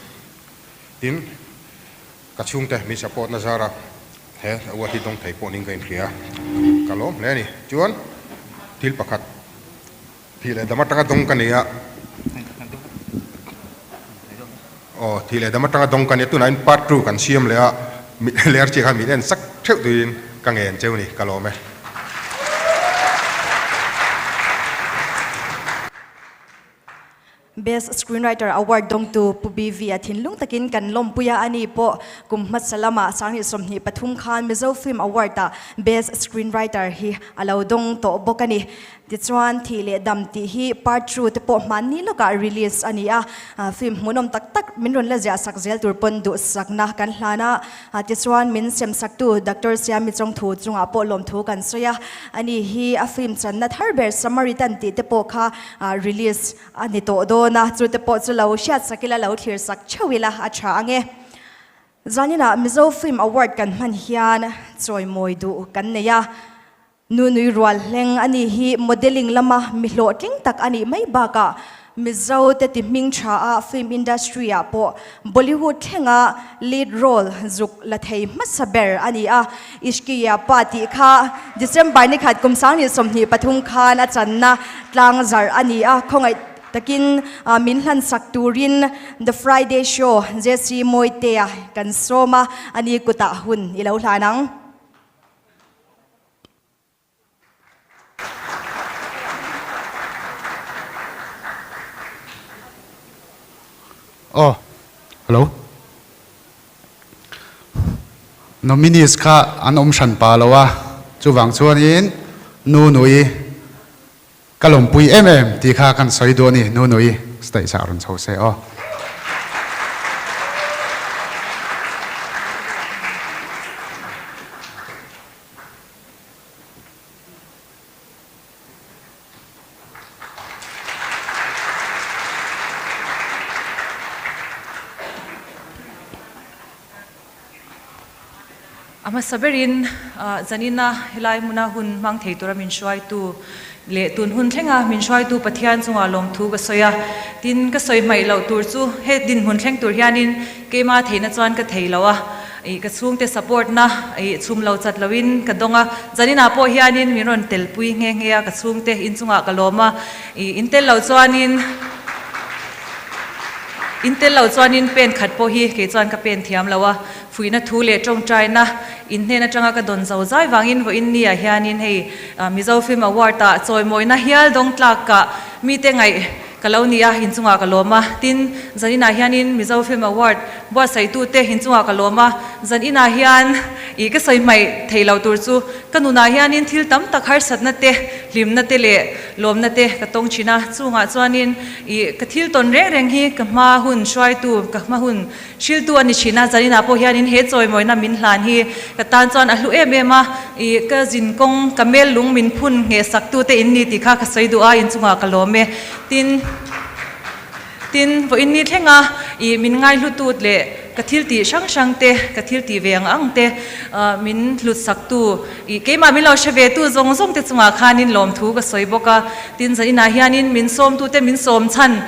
Tin, ka chhungte min support na zara he award hi dawng thei pawh ning ka inhria a, ka lawm hle a ni. Chuan thil pakhat thih leh dam atanga dawng ka nei a, aw thih leh dam atanga dawng ka nei a, tunah in part 2 kan siam leh a, ler chiah khan min en sak theuh turin ka ngen cheu ni, ka lawm e. Best Screenwriter Award dawngtu Pu BV a thinlung takin kan lawmpui a, ani pawh kum hmasa lamah 2023 khan Mizo Film Award-ah Best Screenwriter hi a lo dawng tawh bawk a ni. Tichuan, Thih leh Dam tih hi part 2 te pawh hmanni lawkah release a ni a, film hmuhnawm tak tak min rawn la ziah sak zel tur pawn duhsakna kan hlan a. Tichuan, min semsaktu Doctor Siami Chawngthu chungah pawh lawmthu kan sawi a, ani hi a film channa thar ber Samaritan tih te pawh kha release a ni tawh dawn a, chute pawh chu lo hriatsak ila, lo thlirsak theuh ila a tha ang e. Zaninah Mizo Film Award kan hman hian chawimawi duh kan nei a, Nunui rual hleng a nih hi modelling lama mi hlawhtling tak a nih mai bakah Mizo te ti hming tha a film industry ah pawh Bollywood thlenga lead role zuk la thei hmasa ber a ni a, Ishqiya Pa tih kha December ni khat kum 2023 khan a channa tlang zarh a ni a, khawngaih takin min hlansak turin The Friday Show JC Mawitea kan sawm a, a ni kutah hun i lo hlan ang. Aw, hello. Nominees kha an awm hran pa lo a, chuvang chuanin Nu Nui ka lawmpui em em tih kha kan sawi duh a ni, Nu Nui stage ah rawn chho se aw. A hmasa berin zanina helai hmuna hun hmang thei tura min hruaitu leh tun hun thlenga min hruaitu Pathian chungah lawmthu ka sawi a. Tin, ka sawi hmaih loh tur chu he dinhmun thleng tur hianin keima theihna chuan ka thei lo a. Ih ka chhungte support na ih chhum lo chat lo in ka dawng a, zanin ah pawh hianin min rawn tel pui nghe nghe a, ka chhungte inchungah ka lawm a, ih in tel lo chuanin in tel lo chuanin pen khat pawh hi kei chuan ka pen thiam lo a, fuihna thu leh tawngtaina in hnen atanga ka dawn zo zai vangin vawiin ni ah hianin hei Mizo Film Award ah chawimawina hial dawng tlak kah mite ngaih Ka lo ni a, inchungah ka lawm a. Tin, zaninah hianin Mizo Film Award Buatsaihtu te inchungah ka lawm a, zan inah hian ih ka sawi hmaih thei lo tur chu ka nunah hianin thil tam tak harsatna te, hlimna te leh lawmna te ka tawng thin a, chungah chuanin ih ka thil tawn reng reng hi ka hma hun hruaitu, ka hma hun hriltu a ni thin a, zan inah pawh hianin he chawimawina min hlan hi ka tan chuan a hlu em em a, ih ka zin kawng ka mel lung min phun ngheh saktu te in ni tih kha ka sawi duh a, inchungah ka lawm e. Tin. Tin, vawiin ni thlenga i min ngaihlutut leh ka thil tih hrang hrang te, ka thil tih ve ang ang te min hlut saktu, i keimah min lo hre ve tu zawng zawng te chungah khanin lawmthu ka sawi bawk a. Tin, zaninah hianin min sawmtute min sawm chhan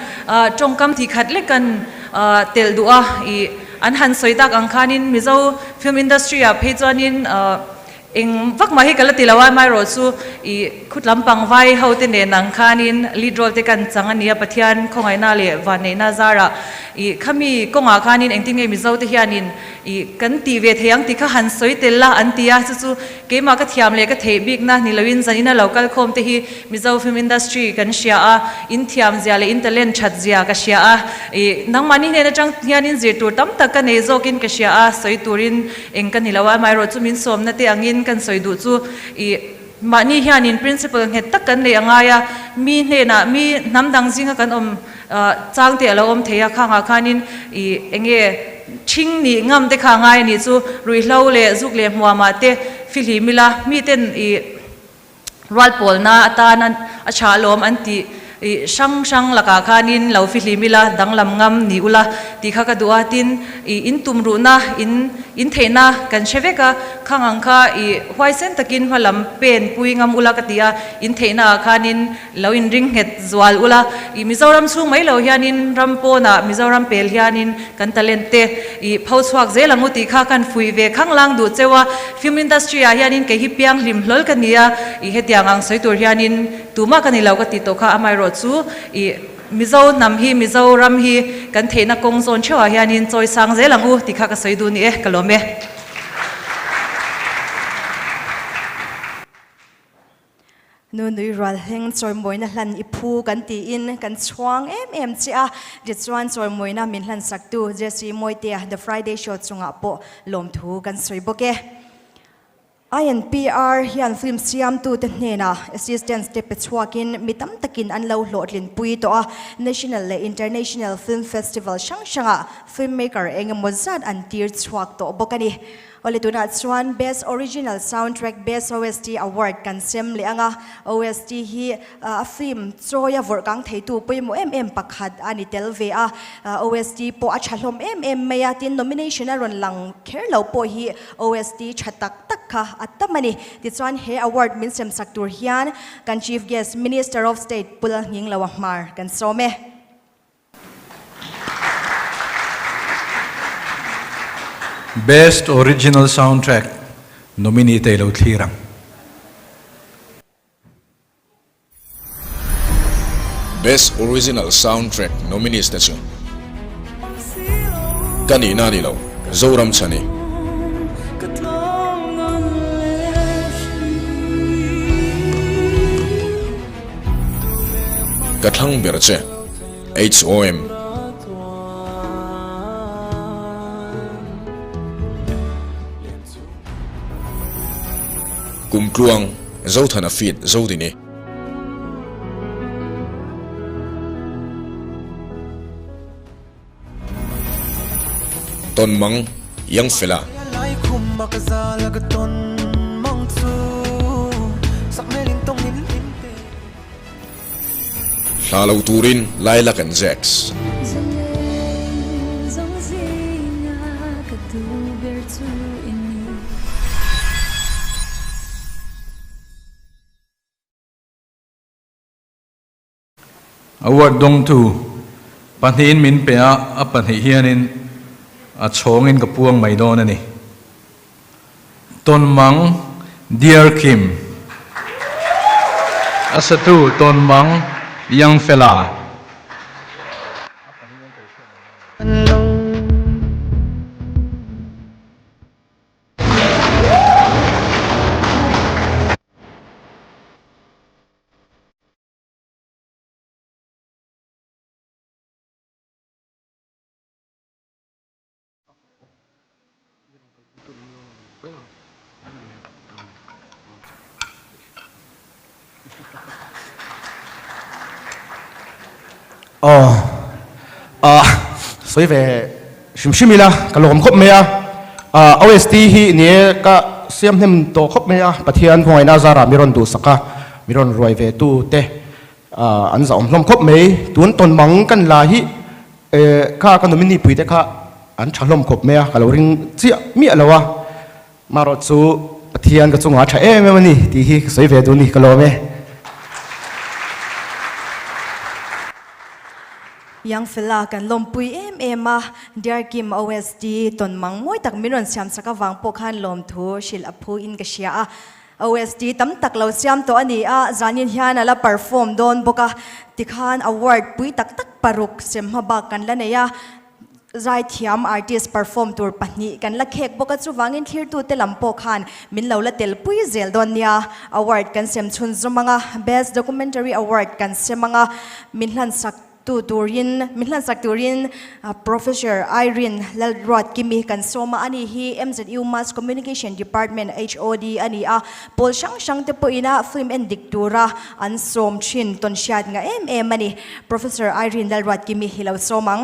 tawngkam tih khat lek kan telh duh a, i an han sawi tak ang khanin Mizo film industry ah phei chuanin Eng vak mah hi ka la ti lo a, amaherawh chu i khut lampang vai ho te nen ang khanin lead role te kan chang a nia, Pathian khawngaihna leh vanneihna zarah i khami kawngah khanin engtin nge Mizo te hianin i kan tih ve thei ang tih kha han sawi tel la an ti a, chu chu keimah ka thiam leh ka theih bikna ni loin zanin a lo kal khawm te hi Mizo film industry kan hria a, in thiam zia leh in talent that zia ka hria a, i nangmahni hnen atang hianin zir tur tam tak ka nei zawkin ka hria a, sawi turin Eng ka ni lo a, amaherawh chu min sawmna te angin kan sawi duh chu i mahni hianin principle nghet tak kan neih a ngai a, mi hnenah mi hnam dang zinga kan awm chang te a lo awm thei a, khangah khanin i enge ṭhing nih ngam te kha a ngai a nih chu, ruihhlo leh zuk leh hmuamah te fihlim ila miten i Rualpawlna atan a tha alawm an tih i hrang hrang lakah khanin lo fihlim ila danglam ngam ni ula tih kha ka duh a, tin i in tum ruhna in in theihna kan hre vek a, khang ang kha i huaisen takin hma lam pen pui ngam ula ka ti a, in theihna ah khanin lo in ring nghet zual ula, i Mizoram chhung mai lo hianin ram pawnah Mizoram pel hianin kan talent te i pho chhuak zel ang u tih kha kan fuih ve khanglang duh cheu a, Film industry ah hianin kei hi piang hlim hlawl ka ni a, i hetiang ang sawi tur hianin tumah ka ni lo ka ti tawh kha, amaherawh chu i Mizo hnam hi Mizo ram hi kan theihna kawng zawn theuh ah hianin chawi sang zel ang u tih kha ka sawi duh ni e, ka lawm e. Nu nui rual hleng chawimawina hlan i phu kan tiin kan chhuang em em che a, tichuan chawimawina min hlan saktu Jesse Mawitea The Friday Show chungah pawh lawmthu kan sawi bawk e. INPR hian film siamtute hnenah assistance te pe chhuakin mi tam takin an lo hlawhtlinpui tawh a, National leh International Film Festival hrang hrangah filmmaker engemaw zat an tir chhuak tawh bawk a ni. Awle tunah chuan Best Original Soundtrack Best OST Award kan sem leh ang a, OST hi a film chawi a vawrh kang theitu pawimawh em em pakhat a ni tel ve a, OST pawh a tha hlawm em em mai a, tin nomination a rawn lang kher lo pawh hi OST tha tak tak kha a tam a ni. Tichuan he award min sem sak tur hian kan Chief Guest Minister of State Pu Lalnghingloa Hmar kan sawm e. Best Original Soundtrack nominee te i lo thlir ang. Best Original Soundtrack nominees te chu Ka nihna a ni lo, Zoram Chhani. Ka thlang ber che. HOM. Kumtluang, Zothana feat Zodini. Tawnmang, Youngfella. Hla lo turin Lilac and Jacks. Award dawngtu pahnihin min pe a, a pahnih hianin a chhawngin ka puang mai dawn a ni. Tawnmang Dear Kim. A satu Tawnmang Young Fella. Aw ah sawi ve hrim hrim ila ka lawm khawp mai a, ah OST hi ni e ka siam hnem tawh khawp mai a, Pathian khawngaihna a zarah mi rawn duhsak a, mi rawn ruai ve tu te ah an zahawm hlawm khawp mai, tun tawn mang kan la hi eh kha ka nominee pui te kha an tha hlawm khawp mai a, ka lo ring chiah miah lo a. Marawh chu Pathian ka chungah a tha em em a ni tih hi ka sawi ve duh a ni, ka lawm e. Young fella kan lawmpui em em a, Dear Kim OST tawn mang mawi tak min rawn siam sak avang pawh khan lawmthu hrilh a phu in ka hria a. OST tam tak lo siam tawh a ni a, zanin hian a la perform dawn bawk a, tikhan award pui tak tak paruk sem hmabak kan la nei a. Zaithiam artist perform tur pahnih kan la khek bawk a, chuvangin thlirtute lam pawh khan min lo la telpui zel dawn nia. Award kan sem chhunzawm ang a, Best Documentary Award kan sem ang a, min hlansak tu turin min hlansak turin Professor Irene Lalruatkimi kan sawm a, ani hi MZU Mass Communication Department HOD a ni a, pawl hrang hrang te pawhin a film en dik tura an sawm thin tawn hriat nga em em a ni. Professor Irene Lalruatkimi hi lo sawm ang.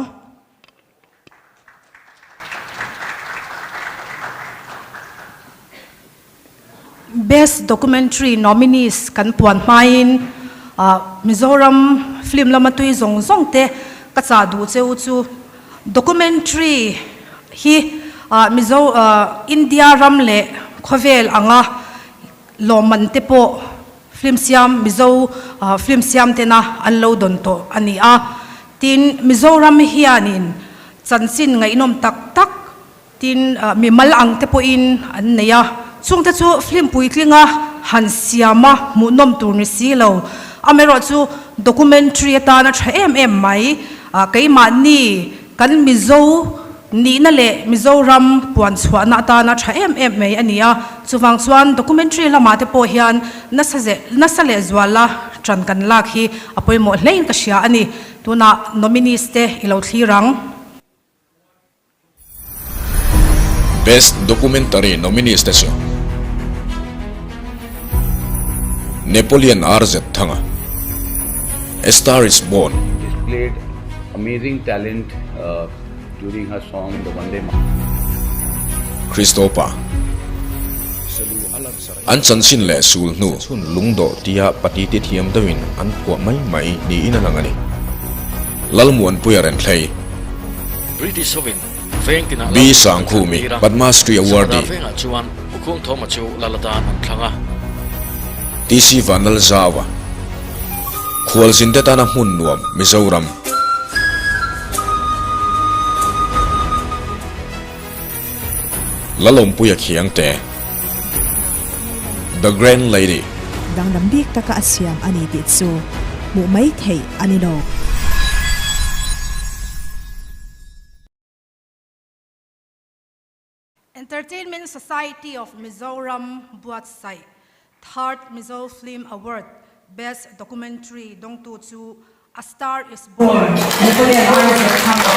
Best Documentary Nominees kan puan hmain Mizoram film lama tui zawng zawng te ka chah duh cheu chu documentary hi Mizo India ram leh khawvel anga lawmman te pawh Film siam Mizo film siam tena an lo dawn tawh a ni a. Tin, Mizoram hianin chanchin ngaihnawm tak tak tin mimal ang te pawhin an nei a. Chungte chu film puitlinga han siama hmuhnawm tur ni si lo. Amaherawhchu documentary atana tha em em mai. Keimahni Kan Mizo nihna leh Mizoram puan chhuahna atana tha em em mai a ni a, chuvang chuan documentary lamah te pawh hian nasa ze nasa leh zuala tan kan lak hi a pawimawh hlein ka hria a ni. Tunah nominees te i lo thlir ang. Best Documentary nominees te chu Napoleon RZ Thanga, A Star Is Born. Displayed amazing talent during her song in the Vande Christopher An chanchin leh sul hnu. Chhun lungdawh tia pati ti thiam deuhin an phuah mai mai niin a lang a ni. Lalmuanpuia Renthlei. British hovin veng tinah B. lal an Sangkhumi, thlan tir a, Padma Shri Canada Awardee. vengah chuan Ukhung Thawma chu lal atan an thlang a. TC Vanlalzaua, Khualzin te tana hmun nuam, Mizoram. Lalawmpuia Khiangte, The Grand Lady. Danglam bik taka a siam a ni tih chu hmuh mai theih a ni lo. Entertainment Society of Mizoram buatsaih Third Mizo Film Award Best Documentary dawngtu chu A Star Is Born Napoleon Isaac Thanga.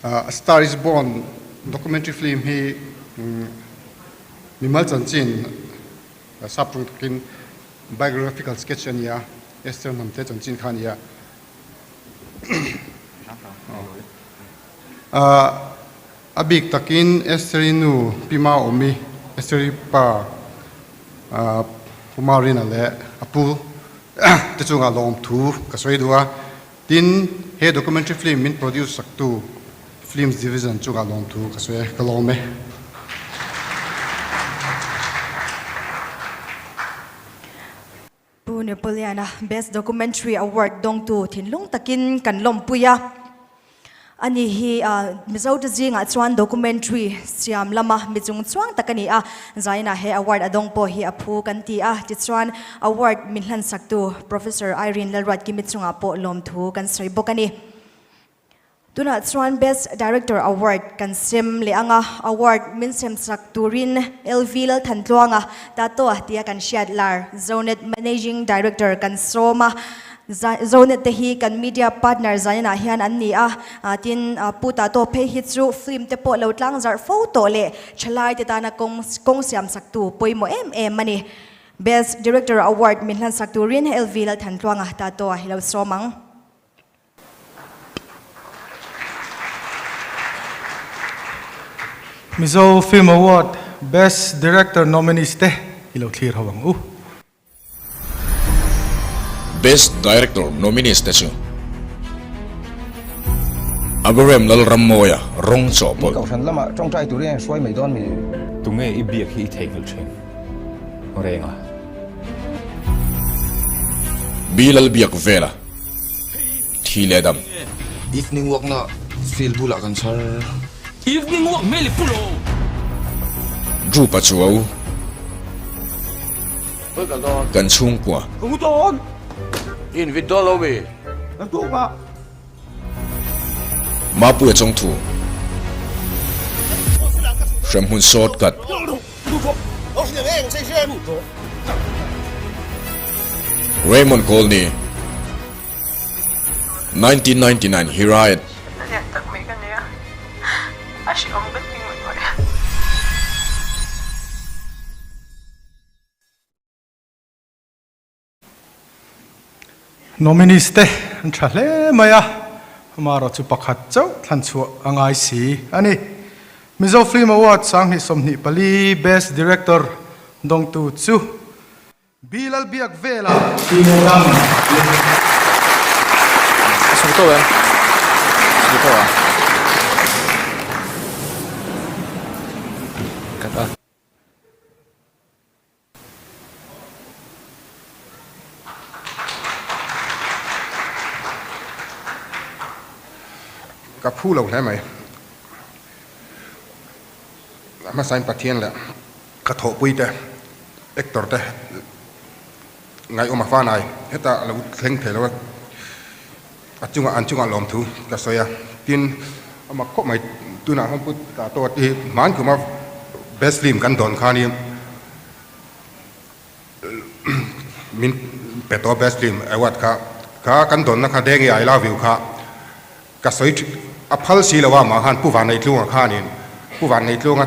A Star Is Born documentary film hi mimal chanchin sap tung takin biographical sketch a ni a, Esther Hnamte chanchin kha a ni a. A bik takin Esther-i nu Pi Maawmi, Esther-i pa Pu Marina leh a pu te chungah lawmthu ka sawi duh a. Tin, he documentary film min produce saktu Films Division chungah lawmthu ka sawi e, ka lawm e. Pu Napoleon-a Best Documentary Award dawngtu thinlung takin kan lawmpui a. Ani hi Mizo te zingah chuan documentary siam lama mi chung chuang tak a ni a. Zainah he award a dawng pawh hi a phu kan ti a. Tichuan award min hlansak tu Professor Irene Lalruatkimi chungah pawh lawmthu kan sawi bawk a ni. Tunah chuan Best Director Award kan sem leh ang a, award min sem sak turin LV Lalthantluanga Tatoa tia kan hriat lar Zonet Managing Director kan sawm a, Zonet te hi kan media partner zaninah hian an ni a, tin Pu Tatoa phei hi chu film te pawh lo tlang zarh fo tawh leh thalai te tana kawng kawng siam saktu pawimawh em em a ni. Best Director Award min hlan sak turin LV Lalthantluanga Tatoa hi lo sawm ang. Mizo Film Award Best Director Nominees te i lo thlir ho ang u. Best Director Nominees te chu Abraham Lalrammawia rawng chawhpawlh. Kohhran lamah tawngtai turin a inhruai mai dawn mi? Tunge i biak hi i theihnghilh thin renga? Bilal Biakvela. Thi leh dam. Evening walk na field bulah kan chhar. Evening walk hmel i pu lo. Group a chuau. Kan chhungkua. Ka ngu dawn. I invit dawn lo mi? Ka tuk a. Mapuia chawngthu. Hremhmun shortcut. Raymond Colney, 1999 Hiraet. Nominees te an tha hle mai a, amaherawh chu pakhat chauh thlan chhuah a ngai si a ni. Mizo Film Award 2024 Best Director dawngtu chu Bilal Biakvela Tinoram a ni. A sawi tawh em? Sawi tawh a. Cut a. Ka phu lo hle mai. A hmasain Pathian leh ka thawhpui te, actor te ngaihawm a fanai heta a lo thleng thei lo a, a chungah an chungah lawmthu ka sawi a. Tin, a mak khawp mai tunah hian Pu Tatoa te hi hman khuma best film kan dawn khanin Min pe tawh best film award kha kha kan dawnna kha Dengi I love you kha ka sawi thin a phal si lo a mah khan Pu Vanneihtlunga khanin Pu Vanneihtlunga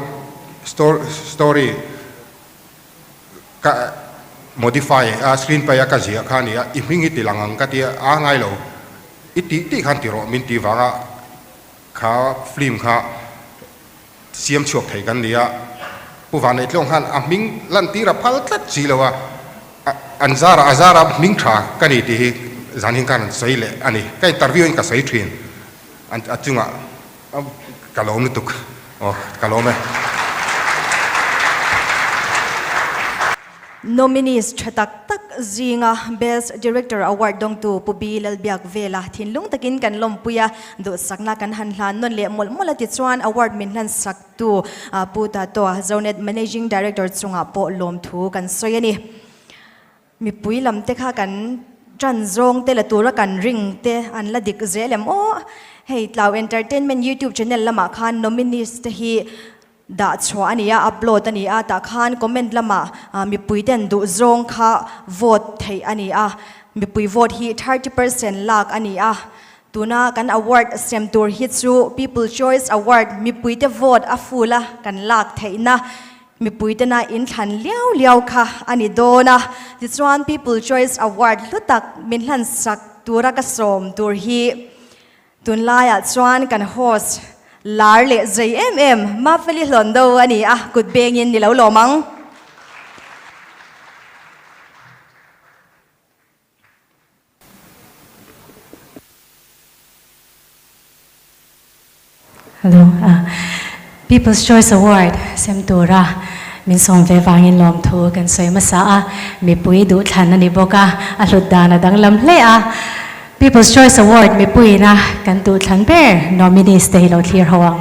story ka modify a screenplay a ka ziah kha a ni a i hming hi ti lang ang ka tia a ngai lo i tih tih khan ti rawh min tih vanga kha film kha Siam chhuak thei kan ni a, Pu Vaneitlawng khan a hming lantir a phal tlat si lo a, an zara a zara hming tha ka ni tih hi zan hin khan an sawi leh a ni. Ka interview in ka sawi thin a chungah ka lawm lutuk aw ka lawm e. Nominees tha tak tak zinga Best Director Award dawngtu Pu B Lalbiakvela thinlung takin kan lawmpui a, duhsakna kan han hlan nawn leh mawlh mawlh a tichuan award min hlan saktu Pu Tatoa Zonet Managing Director chungah pawh lawmthu kan sawi a ni. Mipui lam te kha kan tan zawng te la tura kan ring te an la dik zel em aw. Hei Tlau Entertainment YouTube channel lamah khan nominees te hi Dah chhuah a ni a, upload a ni a, tah khan comment lamah mipui ten duh zawng kha vote theih a ni a, mipui vote hi 30% lak a ni a, tuna kan award sem tur hi chu People Choice Award mipui te vote a full a kan lak theihna mipui tena inthlan liau liau kha a ni dawn a, tichuan People Choice Award hlu tak min hlansak tura ka sawm tur hi Tunlaiah chuan kan host lar leh zei em em Mafeli Hlawndo a ni a, kut bengin ni lo lawm ang. Hello, People's Choice Award sem tura min sawm ve vangin lawmthu kan sawi hmasa a, mipui duhthlan a ni bawk a, a hlut dan a danglam hle a. People's Choice Award mipuiina kan duhthlan ber nominees te hi lo thlir ho ang.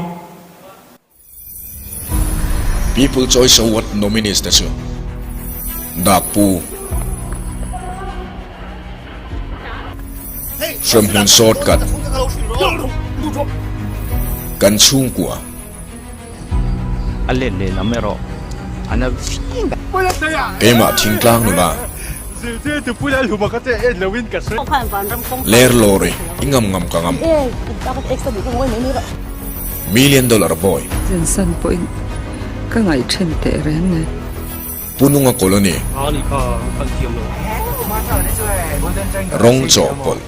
People Choice Award nominees te chu Dakpu, Hremhmun Shortcut, Kan chhungkua. A let leh lam erawh a na viau. Keimah thingtlang nula. Ler lawri i ngam ngam ka ngam. Million dollar boy. Zinsan pawhin ka ngaih then teh reng nen. Pununga colony. Rawng chawhpawlh.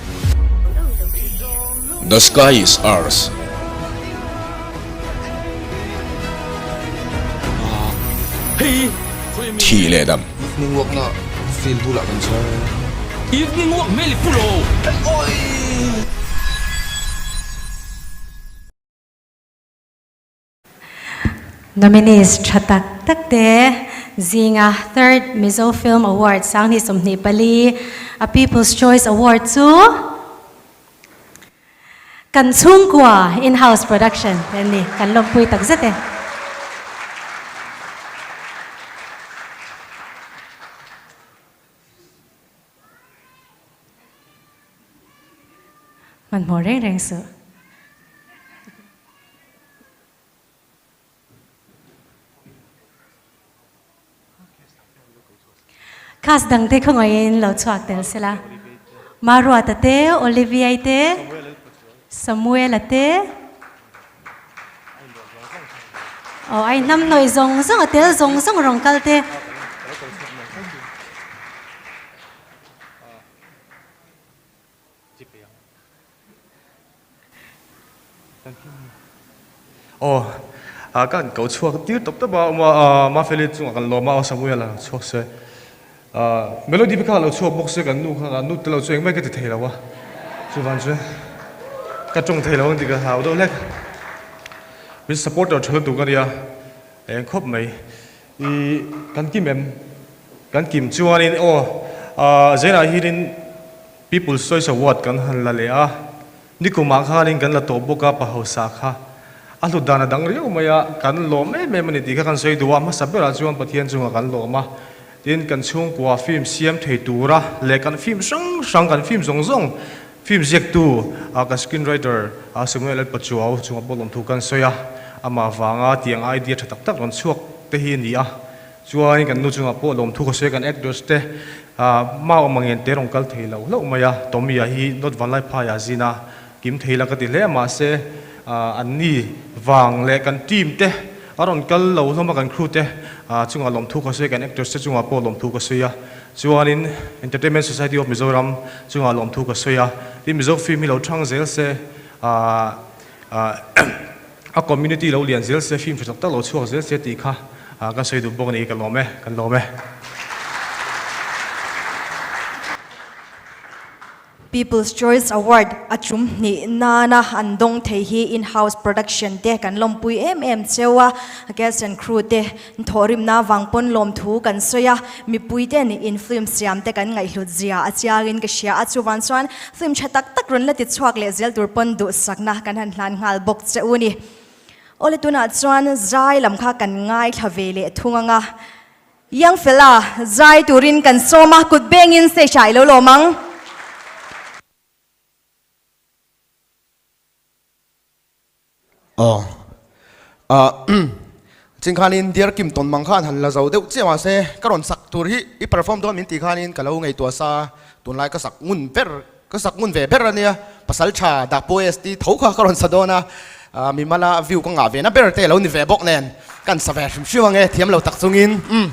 The sky is ours. Thi leh dam. Evening walk na field bulah kan chhar. Evening walk hmel i pu lo. Nominees tha tak tak te zinga Third Mizo Film Award 2024 a People's Choice Award chu Kan Chhungkua In-house Production te an ni. Kan lawmpui tak zet e. Hmanhmawh reng reng suh. Cast dangte khawngaihin lo chhuak tel sela. Maruata te, Olivia-i te, Samuel-a te. Aw, a inhnamhnawih zawng zawng, a tel zawng zawng rawn kal te. Aw, ah kan ko chhuak tir tawp tawp a awm a, Mafeli chungah kan lawm a, aw Samuel a lo chhuak se. Melody kha a lo chhuak bawk se kan nu kha nu te lo chu engmah ka ti thei lo a, chuvang chuan ka tawng thei lo ang tih ka hlau deuh hlek. Min supporter tha lutuk a nia, eng khawp mai. I kan kim em? Kan kim chuanin aw, Zainah hianin People's Choice Award kan han la leh a, nikumah khanin kan la tawh bawk a, pa hausa kha a hlut dan a dang riau mai a, kan lawm em em a ni tih kha kan sawi duh a, hmasa berah chuan Pathian chungah kan lawm a, tin kan chhungkua film siam thei tura leh kan film hrang hrang kan film zawng zawng film ziaktu kan screen writer Samuel L Pachuau chungah pawh lawmthu kan sawi a, amah vanga tiang idea tha tak tak rawn chhuak te hi a ni a. Chuan kan nu chungah pawh lawmthu ka sawi a, kan actors te ma awm angin te rawn kal thei lo hlauh mai a, Tommy-a hi North Vanlaiphai-ah zin a kim thei la ka ti hle a, mahse an ni vang leh kan team te a rawn kal lo hlawm a, kan crew te chungah lawmthu ka sawi a, kan actors te chungah pawh lawmthu ka sawi a, chuanin Entertainment Society of Mizoram chungah lawmthu ka sawi a, tin Mizo film hi lo thang zel se A community lo lian zel se, film tha tak tak lo chhuak zel se tih kha kan sawi duh bawk a ni, ka lawm e, kan lawm e. People's Choice Award a tum hnih nana an dawng thei hi in-house production te kan lawmpui em em cheu a, cast and crew te thawhrimna vang pawn lawmthu kan sawi a, mipui ten in film siam te kan ngaihhlut zia a chiangin ka hria a, chuvang chuan Film tha tak tak rawn la ti chhuak leh zel tur pawn duhsakna kan han hlan nghal bawk che u ni. Awle tunah chuan zai lam kha kan ngaithla ve leh thung ang a. Young fella zai turin kan sawm a, kut bengin stage ah i lo lawm ang. Aw. Ah Ching khanin Dear Kim tawn mang khan han la zo deuh chiah mahse ka rawn sak tur hi i perform dawn min tih khanin ka lo ngaihtuah sa tunlai ka sak ngun ber ka sak ngun ve ber ania pasal tha dak pawh ST tho kha ka rawn sa dawn a ah mimala view ka ngah ve na ber te lo ni ve bawk nen kan sa ve hrim hrim ange thiam lo tak chungin umm.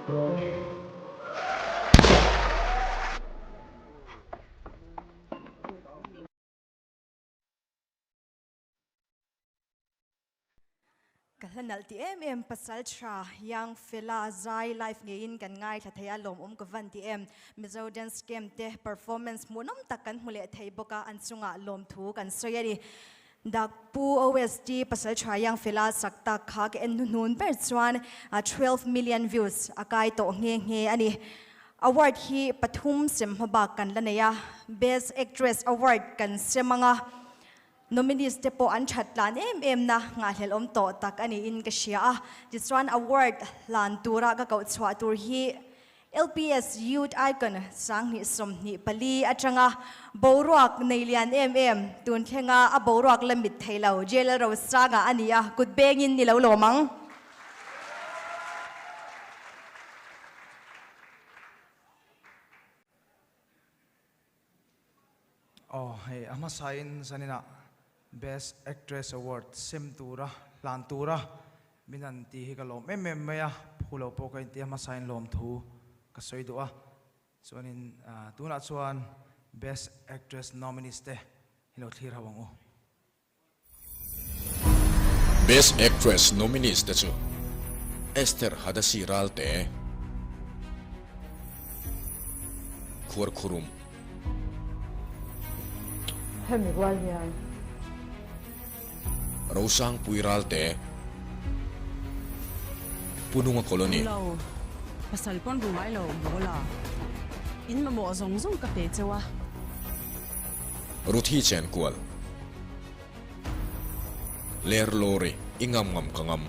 Ka hla nalh ti em em pasal tha Young Fella zai live ngeiin kan ngaithla thei a lawmawm ka van ti em. Mizo Dance Camp te performance hmuhnawm tak kan hmu leh thei bawk a, an chungah lawmthu kan sawi a ni. Dak Pu OST pasal tha Young Fella sak tak kha ka en hnuhnun ber chuan 12 million views a kai tawh nghe nghe a ni. Award hi pathum sem hmabak kan la nei a, Best Actress Award kan sem ang a, Nominees te pawh an that tlan em em na nghahhlelh awm tawh tak a niin ka hria a. Tichuan award hlan tura ka koh chhuah tur hi LPS Youth Icon 2024 atanga boruak nei lian em em tun thlenga a boruak la mit thei lo JLL Rosanga a ni a, kut bengin ni lo lawm ang. Aw hei a hmasain zaninah Best Actress Award sem tura hlan tura min han ti hi ka lawm em em mai a, phu lo pawh ka inti a hmasain lawmthu ka sawi duh a, chuanin tunah chuan Best Actress Nominees te hi lo thlir ho ang u. Best Actress nominees te chu Esther Hadasi Ralte, Khuarkhurum. Hemi rual hian. Rosangpui Ralte, Pununga Colony. Lo, pasal pawn ru ngai lo mawl a, in mamawh zawng zawng ka pe cheu a. Ruthi Chenkual, Ler Lawri, I ngam ngam ka ngam.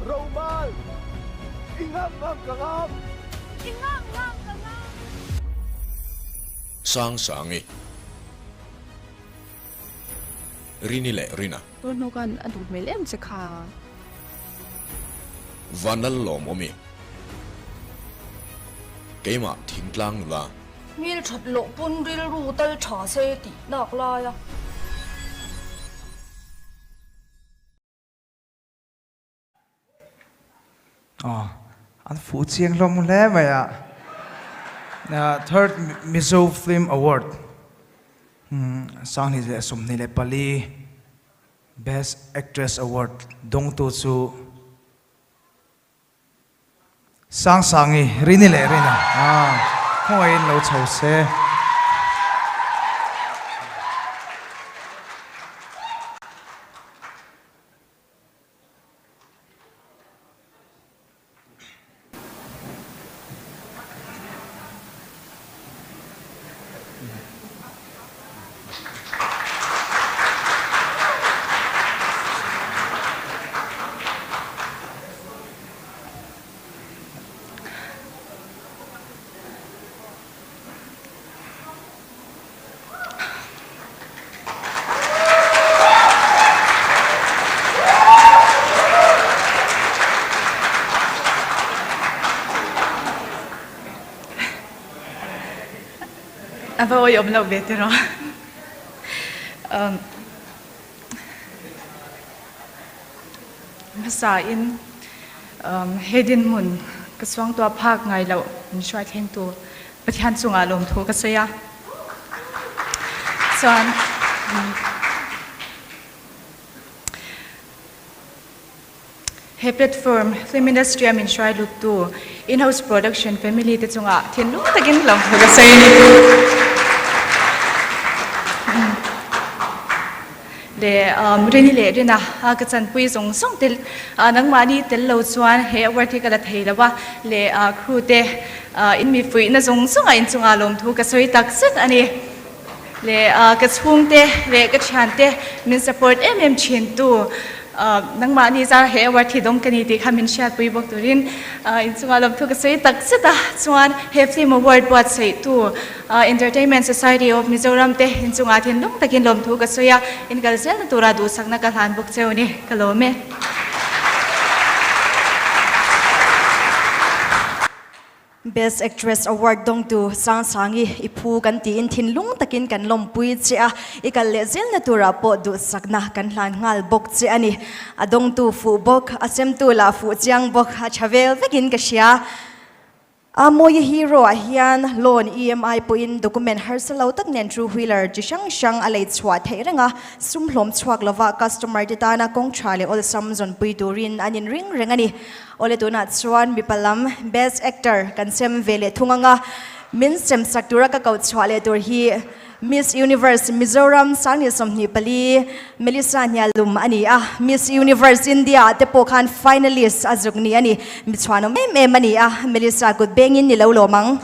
Romal, I ngam ngam ka ngam. I ngam ngam ka ngam. Sang Sangi, Rini leh Rina. Tun hnu khan a duh hmel em che kha. Vanlal Lawmawmi, Keimah thingtlang nula. Hmel that loh pawn rilru tal tha se tih lak lai a. Aw, an fuh chiang hlawm hle mai a. Third Mizo Film Award 2024 Best Actress Award dawngtu chu Sangsangi, Rini leh Rina, khawngaihin lo chho se. A va awih awm loh ve tiraw. Hmasa in he dinhmun ka suangtuah phak ngai loh min hruai thlengtu Pathian chungah lawmthu ka sawi a. Chuan he platform film industry a min hruai luttu in-house production family te chungah thinlung takin lawmthu ka sawi a ni. Leh Rini leh Rina ka chanpui zawng zawng te nangmahni tel lo chuan he award hi ka la thei lo a, leh crew te in mi fuihna zawng zawngah inchungah lawmthu ka sawi tak zet a ni. Leh ka chhungte leh ka thiante min support em em thin tu nangmahni zar he award hi dawng ka ni tih kha min hriatpui bawk turin inchungah lawmthu ka sawi tak zet a, chuan he film award buatsaih tu Entertainment Society of Mizoram te inchungah thinlung takin lawmthu ka sawi a, inkal zelna tura duhsakna ka hlan bawk cheu ni, ka lawm e. Best Actress Award dawngtu Sangsangi i phu kan tiin thinlung takin kan lawmpui che a, i kal leh zelna turah pawh duhsakna kan hlan nghal bawk che a ni. A dawngtu fuh bawk, a semtu lah fuh chiang bawk, a tha vel vekin ka hria. A Mawi Hero ah hian loan EMI pawhin document harsa lo tak nen two wheeler chi hrang hrang a lei chhuah theih reng a, sum hlawm chhuak lova customer te tana kawng tha leh awlsam zawnpui turin an inring reng a ni. Awle tunah chuan mipa lam Best Actor kan sem ve leh thung anga min sem sak tura ka koh chhuah leh tur hi Miss Universe Mizoram 2024 Melissa Hnialum a ni a, Miss Universe India ah te pawh khan finalist a zuk ni a ni. Mi chhuanawm em em a ni a, Melissa kut bengin ni lo lawm ang.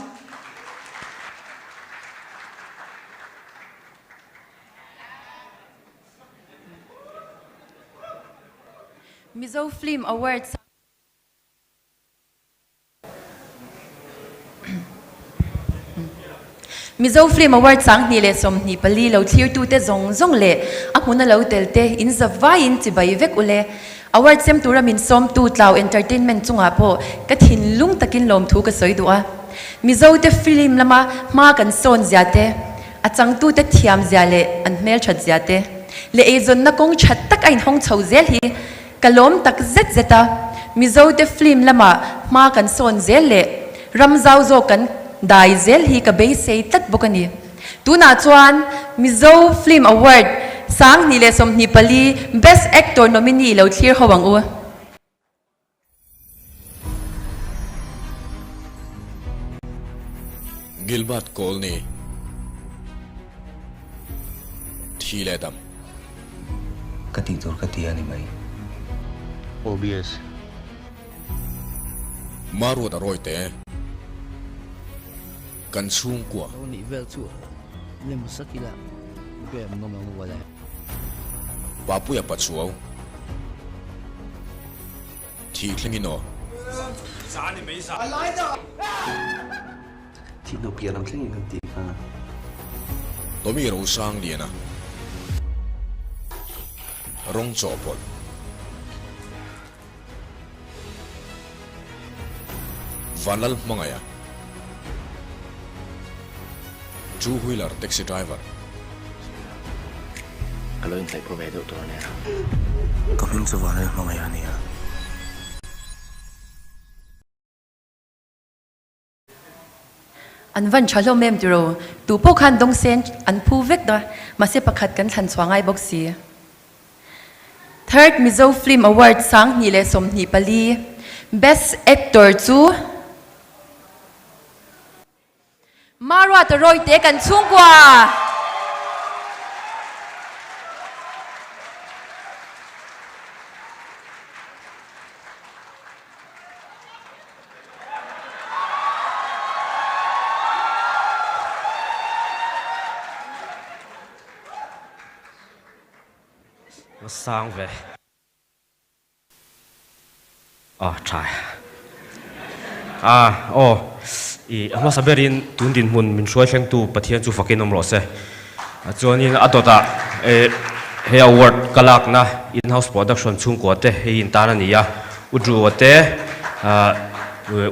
Mizo Film Awards Mizo Film Award 2024 lo thlirtute zawng zawng leh a hmuna lo tel te in za vaiin chibai vek ule. Award sem tura min sawmtu Tlau Entertainment chungah pawh ka thinlung takin lawmthu ka sawi duh a. Mizo te film lama hma kan sawn zia te, A changtute thiam zia leh an hmelthat zia te leh eizawnna kawng tha tak a inhawng chho zel hi ka lawm tak zet zet a, Mizote film lamah hma kan sawn zel leh ram zau zawk kan dai zel hi ka beisei tlat bawk a ni. Tunah chuan Mizo Film Award 2024 Best Actor Nominee lo thlir ho ang u. Gilbert Colney thi leh dam. Ka tih tur ka ti a ni mai. OBS. Maruat a rawi te. Kan chhungkua. Lo nih vel chu lem sak ila game nawm ang ual e. Papuia Pachuau. Thih thlengin aw. Thih hnu pian lam thlengin kan tih kha. Tommy Rosangliana. Rawng chawhpawlh. Vanlal Hmangaia, Two wheeler taxi driver. Ka lo inhnaih pawh ve deuh tur a nia. Ka hming chu Vanlal Hmangaia a nia. An van tha hlawm em tiro, tu pawh khan dawng sen an phu vek a, mahse pakhat kan thlan chhuah ngai bawk si. Third Mizo Film Award 2024 Best Actor chu Maruata Rawite kan chhungkua! Va sang ve. Ah tha e. Ah aw i a hmasa berin tun dinhmun min hruai thlengtu Pathian chu fakin awm rawh se. Chuanin a dawtah eh he award ka lakna in house production chhungkua te hei intan a ni a, U Drew-a te,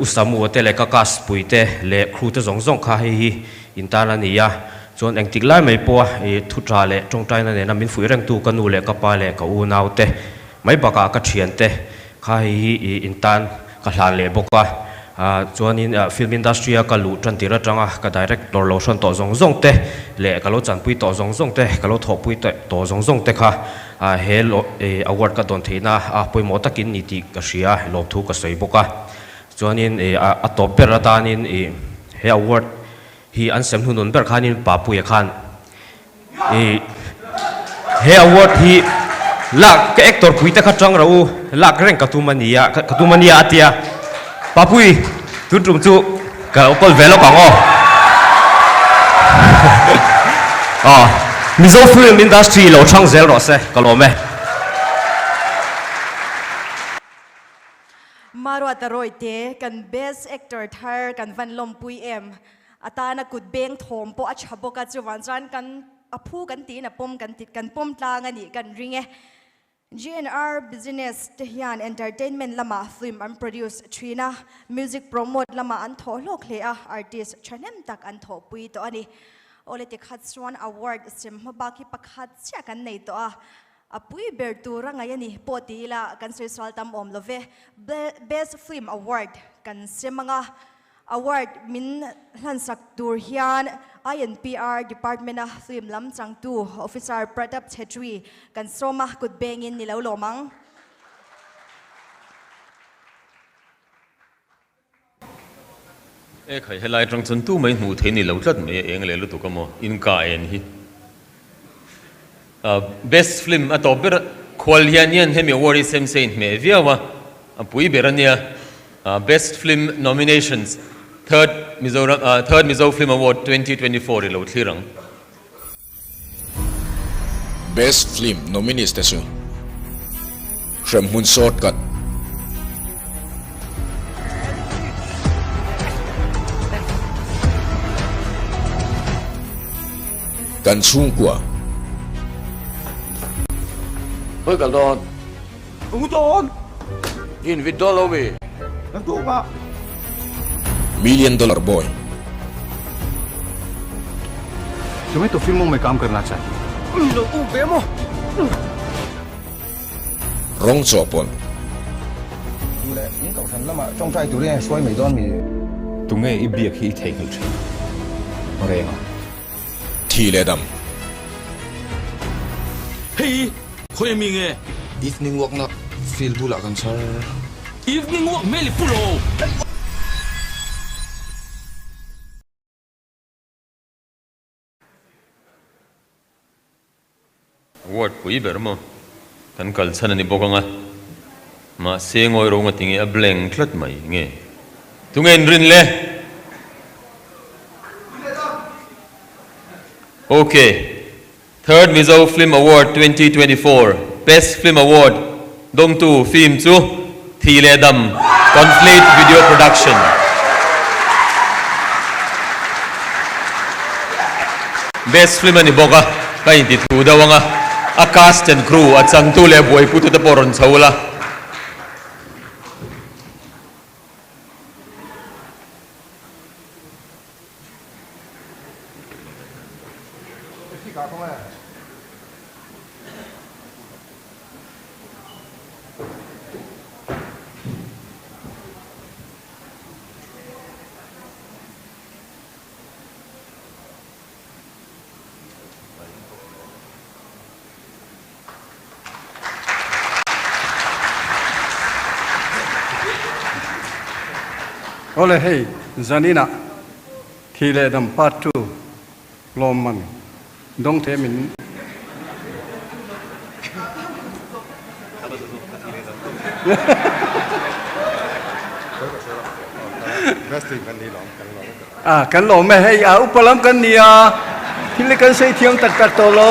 U Samu-a te leh ka cast pui te leh crew te zawng zawng kha hei hi intan a ni a. Chuan engtik lai mai pawha i thu tha leh tawngtaina nena min fuih rengtu ka nu leh ka pa leh ka unau te mai bakah ka thiante kha hei hi i intan ka hlan leh bawk a. Chuanin film industry a ka luh tan tir atanga ka director lo hrawn tawh zawng zawng te leh ka lo chanpui tawh zawng zawng te, ka lo thawhpui tawh zawng zawng te kha he award ka dawn theihna a pawimawh takin ni tih ka hria, lawmthu ka sawi bawk a. Chuanin a tawp ber atanin he award hi an sem hnunun ber khanin Papuia khan I he award hi lak ka actor pui te kha tang rawh u lak reng ka tum a nia ka tum a nia a tia Papui tun tum chu ka lo kawl ve lawk ang aw aw Mizo film industry lo thang zel rawh se ka lawm e. Maruata Rawite kan best actor thar kan van lawmpui em. A tana kut beng thawm pawh a tha bawk a, chuvang chuan kan a phu kan tiin a pawm kan ti kan pawm tlang a nih kan ring e. GNR Business te hian entertainment lamah film an produce thin a, music promote lamah an thawh hlawk hle a, artist thahnem tak an thawhpui tawh a ni. Awle tikhat chuan award sem hma bak hi pakhat chiah kan nei tawh a, a pui ber tur a ngaih a ni pawh ti ila kan sawi sual tam awm lo ve. Best Film Award kan sem ang a, Award min hlansak tur hian INPR Department a film lam changtu Officer Pratap Chhetri kan sawm a, kut bengin ni lo lawm ang. E khai, helai atang chuan tu mai hmuh theih ni lo tlat mai a eng leh lutuk a maw in ka en hi. Best film a tawp ber khual hian hian hemi award hi sem se inhmeh viau a, a pui ber a nia. Best Film Nominations Third Mizoram Third Mizo Film Award 2024 i lo thlir ang. Best Film Nominees te chu Hremhmun Shortcut, Kan chhungkua. Hawi kal dawn. Ung dawn. In vit dawn lo mi. Kan duh mah. Million Dollar Boy. तुम्हें तो फिल्मों में काम करना चाहिए Lo u ve maw. Rawng chawhpawlh. Duh leh in kohhran lamah tawngtai turin a hruai mai dawn mi. Tunge i biak hi i theihnghilh thin reng a. Thi leh dam. Hei, khawi a mi nge? Evening walk na field bulah kan chhar. Evening walk hmel i pu lo. Award pui ber maw? Kan kal chhan a ni bawk ang a, mahse ngawi ro nga tinge a blank tlat mai nge? Tunge in rin le? Ok, Third Mizo Film Award 2024 Best Film Award dawngtu film chu Thi Leh Dam Conflate Video Production. Best Film a ni bawk a, ka inti thu deuh ang a, a cast and crew, a changtu leh buaiputute pawh rawn chho la. Awle hei zaninah thi leh dam part 2 lawmman dawng the min A kan lawm e hei a upa lam kan ni a thil hi kan sei thiam tak tak tawh lo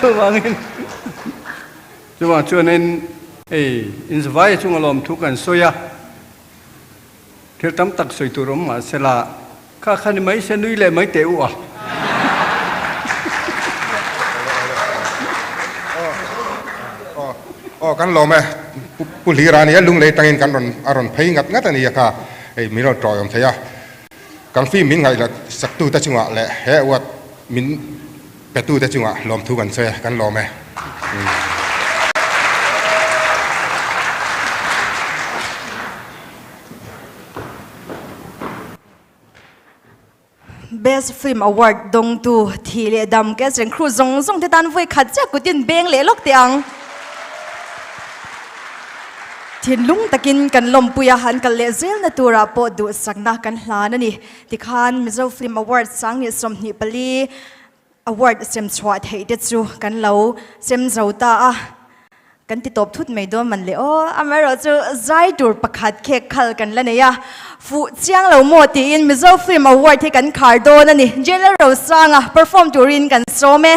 chuvangin chuvang chuanin hei inzavai chunga lawm thu kan sawi a thil tam tak sawi tur awm mahsela kha kha ni mai se nui leh mai teh u a. Aw kan lawm e Pu Hlira ania lunglei tangin kan rawn a rawn phei ngat ngat a nia kha hei min rawn tawih awm thei a kan film min ngaihlat saktute chungah leh he award min petute chungah lawmthu kan sawi a kan lawm e. Best Film Award dawngtu thi leh dam cast and crew zawng zawng te tan vawi khat chiah kutin beng leh lawk teh ang. Thinlung takin kan lawmpui a, an kal leh zel na turah pawh duhsakna kan hlan a ni. Tikhan Mizo Film Award 2024 Award sem chhuah theih te chu kan lo sem zo ta a, kan ti tawp thut mai dawn man le aw. Amaherawh chu zai tur pakhat khek khal kan la nei a, fuh chiang lo maw tiin Mizo Film Award hi kan khar dawn a ni. Jailer Rosanga perform turin kan sawm e.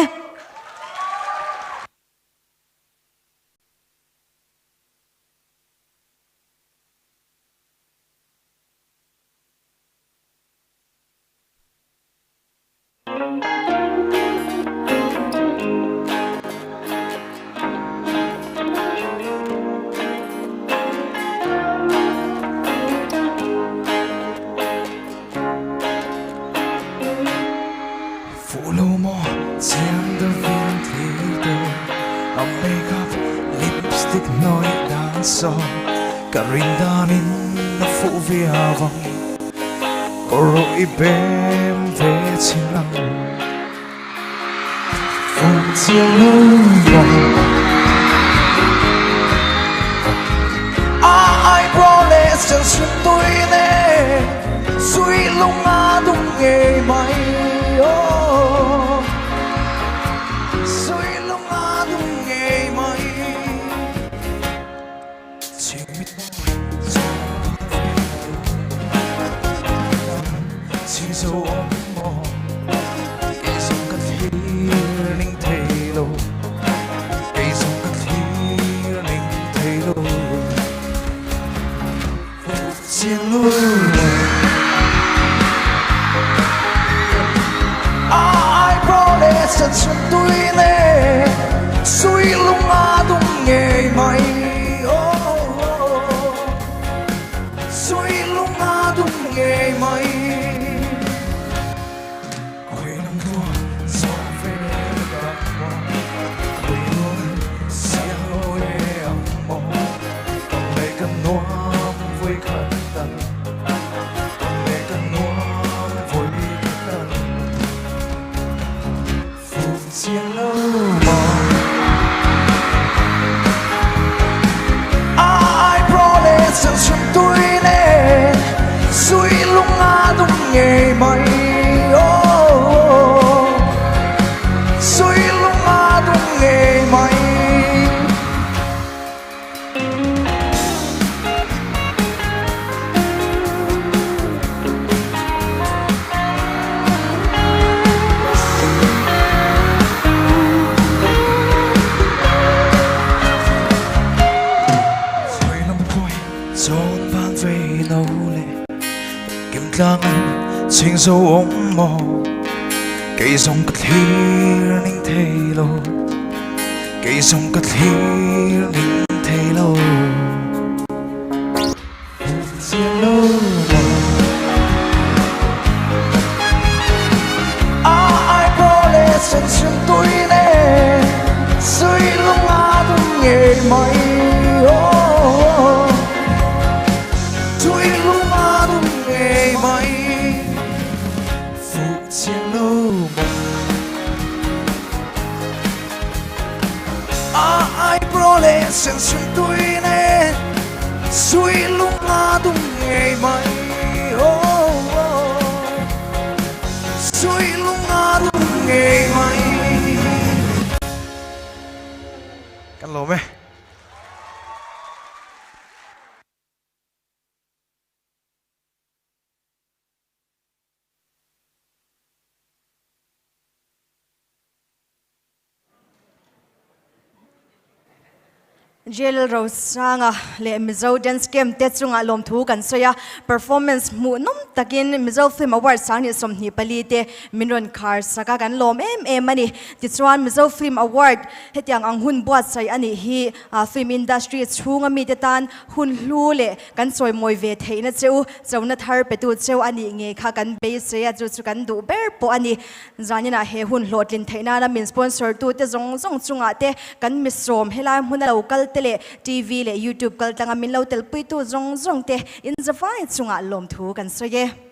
so Ka rin danin a fuh viau ang Kawr rawh i bem ve chin ang Fuh chiang lo maw A eyebrow leh sen sun tui nen Sui lung a dum ngei mai oh Sui lung a dum ngei mai Chhing mit Chhing zo awm maw Kei zawng ka thlir ning thei lo Kei zawng ka thlir ning thei lo Chiang lo lo A eyebrow leh sen chhun tui nen Sui lung a dum ngei mai oh Sui lung a dum ngei mai Khawi lam tuah zawng ve tak maw Khawi rual siang lawi ang maw Tawng leh kan nuam vawi khat tal Tawng leh kan nuam vawi khat tal Fuh chiang lo maw A eyebrow leh sen chhun tui nen Sui lung a dum ngei mai oh Sui lung a dum ngei mai. Sawi lam khawi chawn van vei lo le Kim tlang an chhing zo awm maw Kei zawng ka thlir ning thei lo Kei zawng ka thlir ning thei lo Chiang lo maw A eyebrow leh sen chhun tui nen Sui lung a dum ngei mai oh Sui lung a dum ngei mai Fuh chiang lo maw A eyebrow leh sen sui tui nen Sui lung a dum ngei mai oh oh Sui lung a dum ngei mai Kan lawm e. JL Rosanga leh Mizo Dance Camp te chungah lawmthu kan sawi a, performance hmuhnawm takin Mizo Film Awards 2024 te min rawn khar sak a, kan lawm em em a ni. Tichuan Mizo Film Award hetiang ang hun buatsaih a nih hi film industry chhunga mite tan hun hlu leh kan chawimawi ve theihna cheu, chona thar petu cheu a nih ngei kha kan beisei a, chu chu kan duh ber pawh a ni. Zaninah he hun hlawhtlin theih nana min sponsor tu te zawng zawng chungah te kan misawm helai hmuna lo kal te leh TV leh YouTube kal tlanga min lo telpui tu zawng zawng te inzavai chungah lawmthu kan sawi e.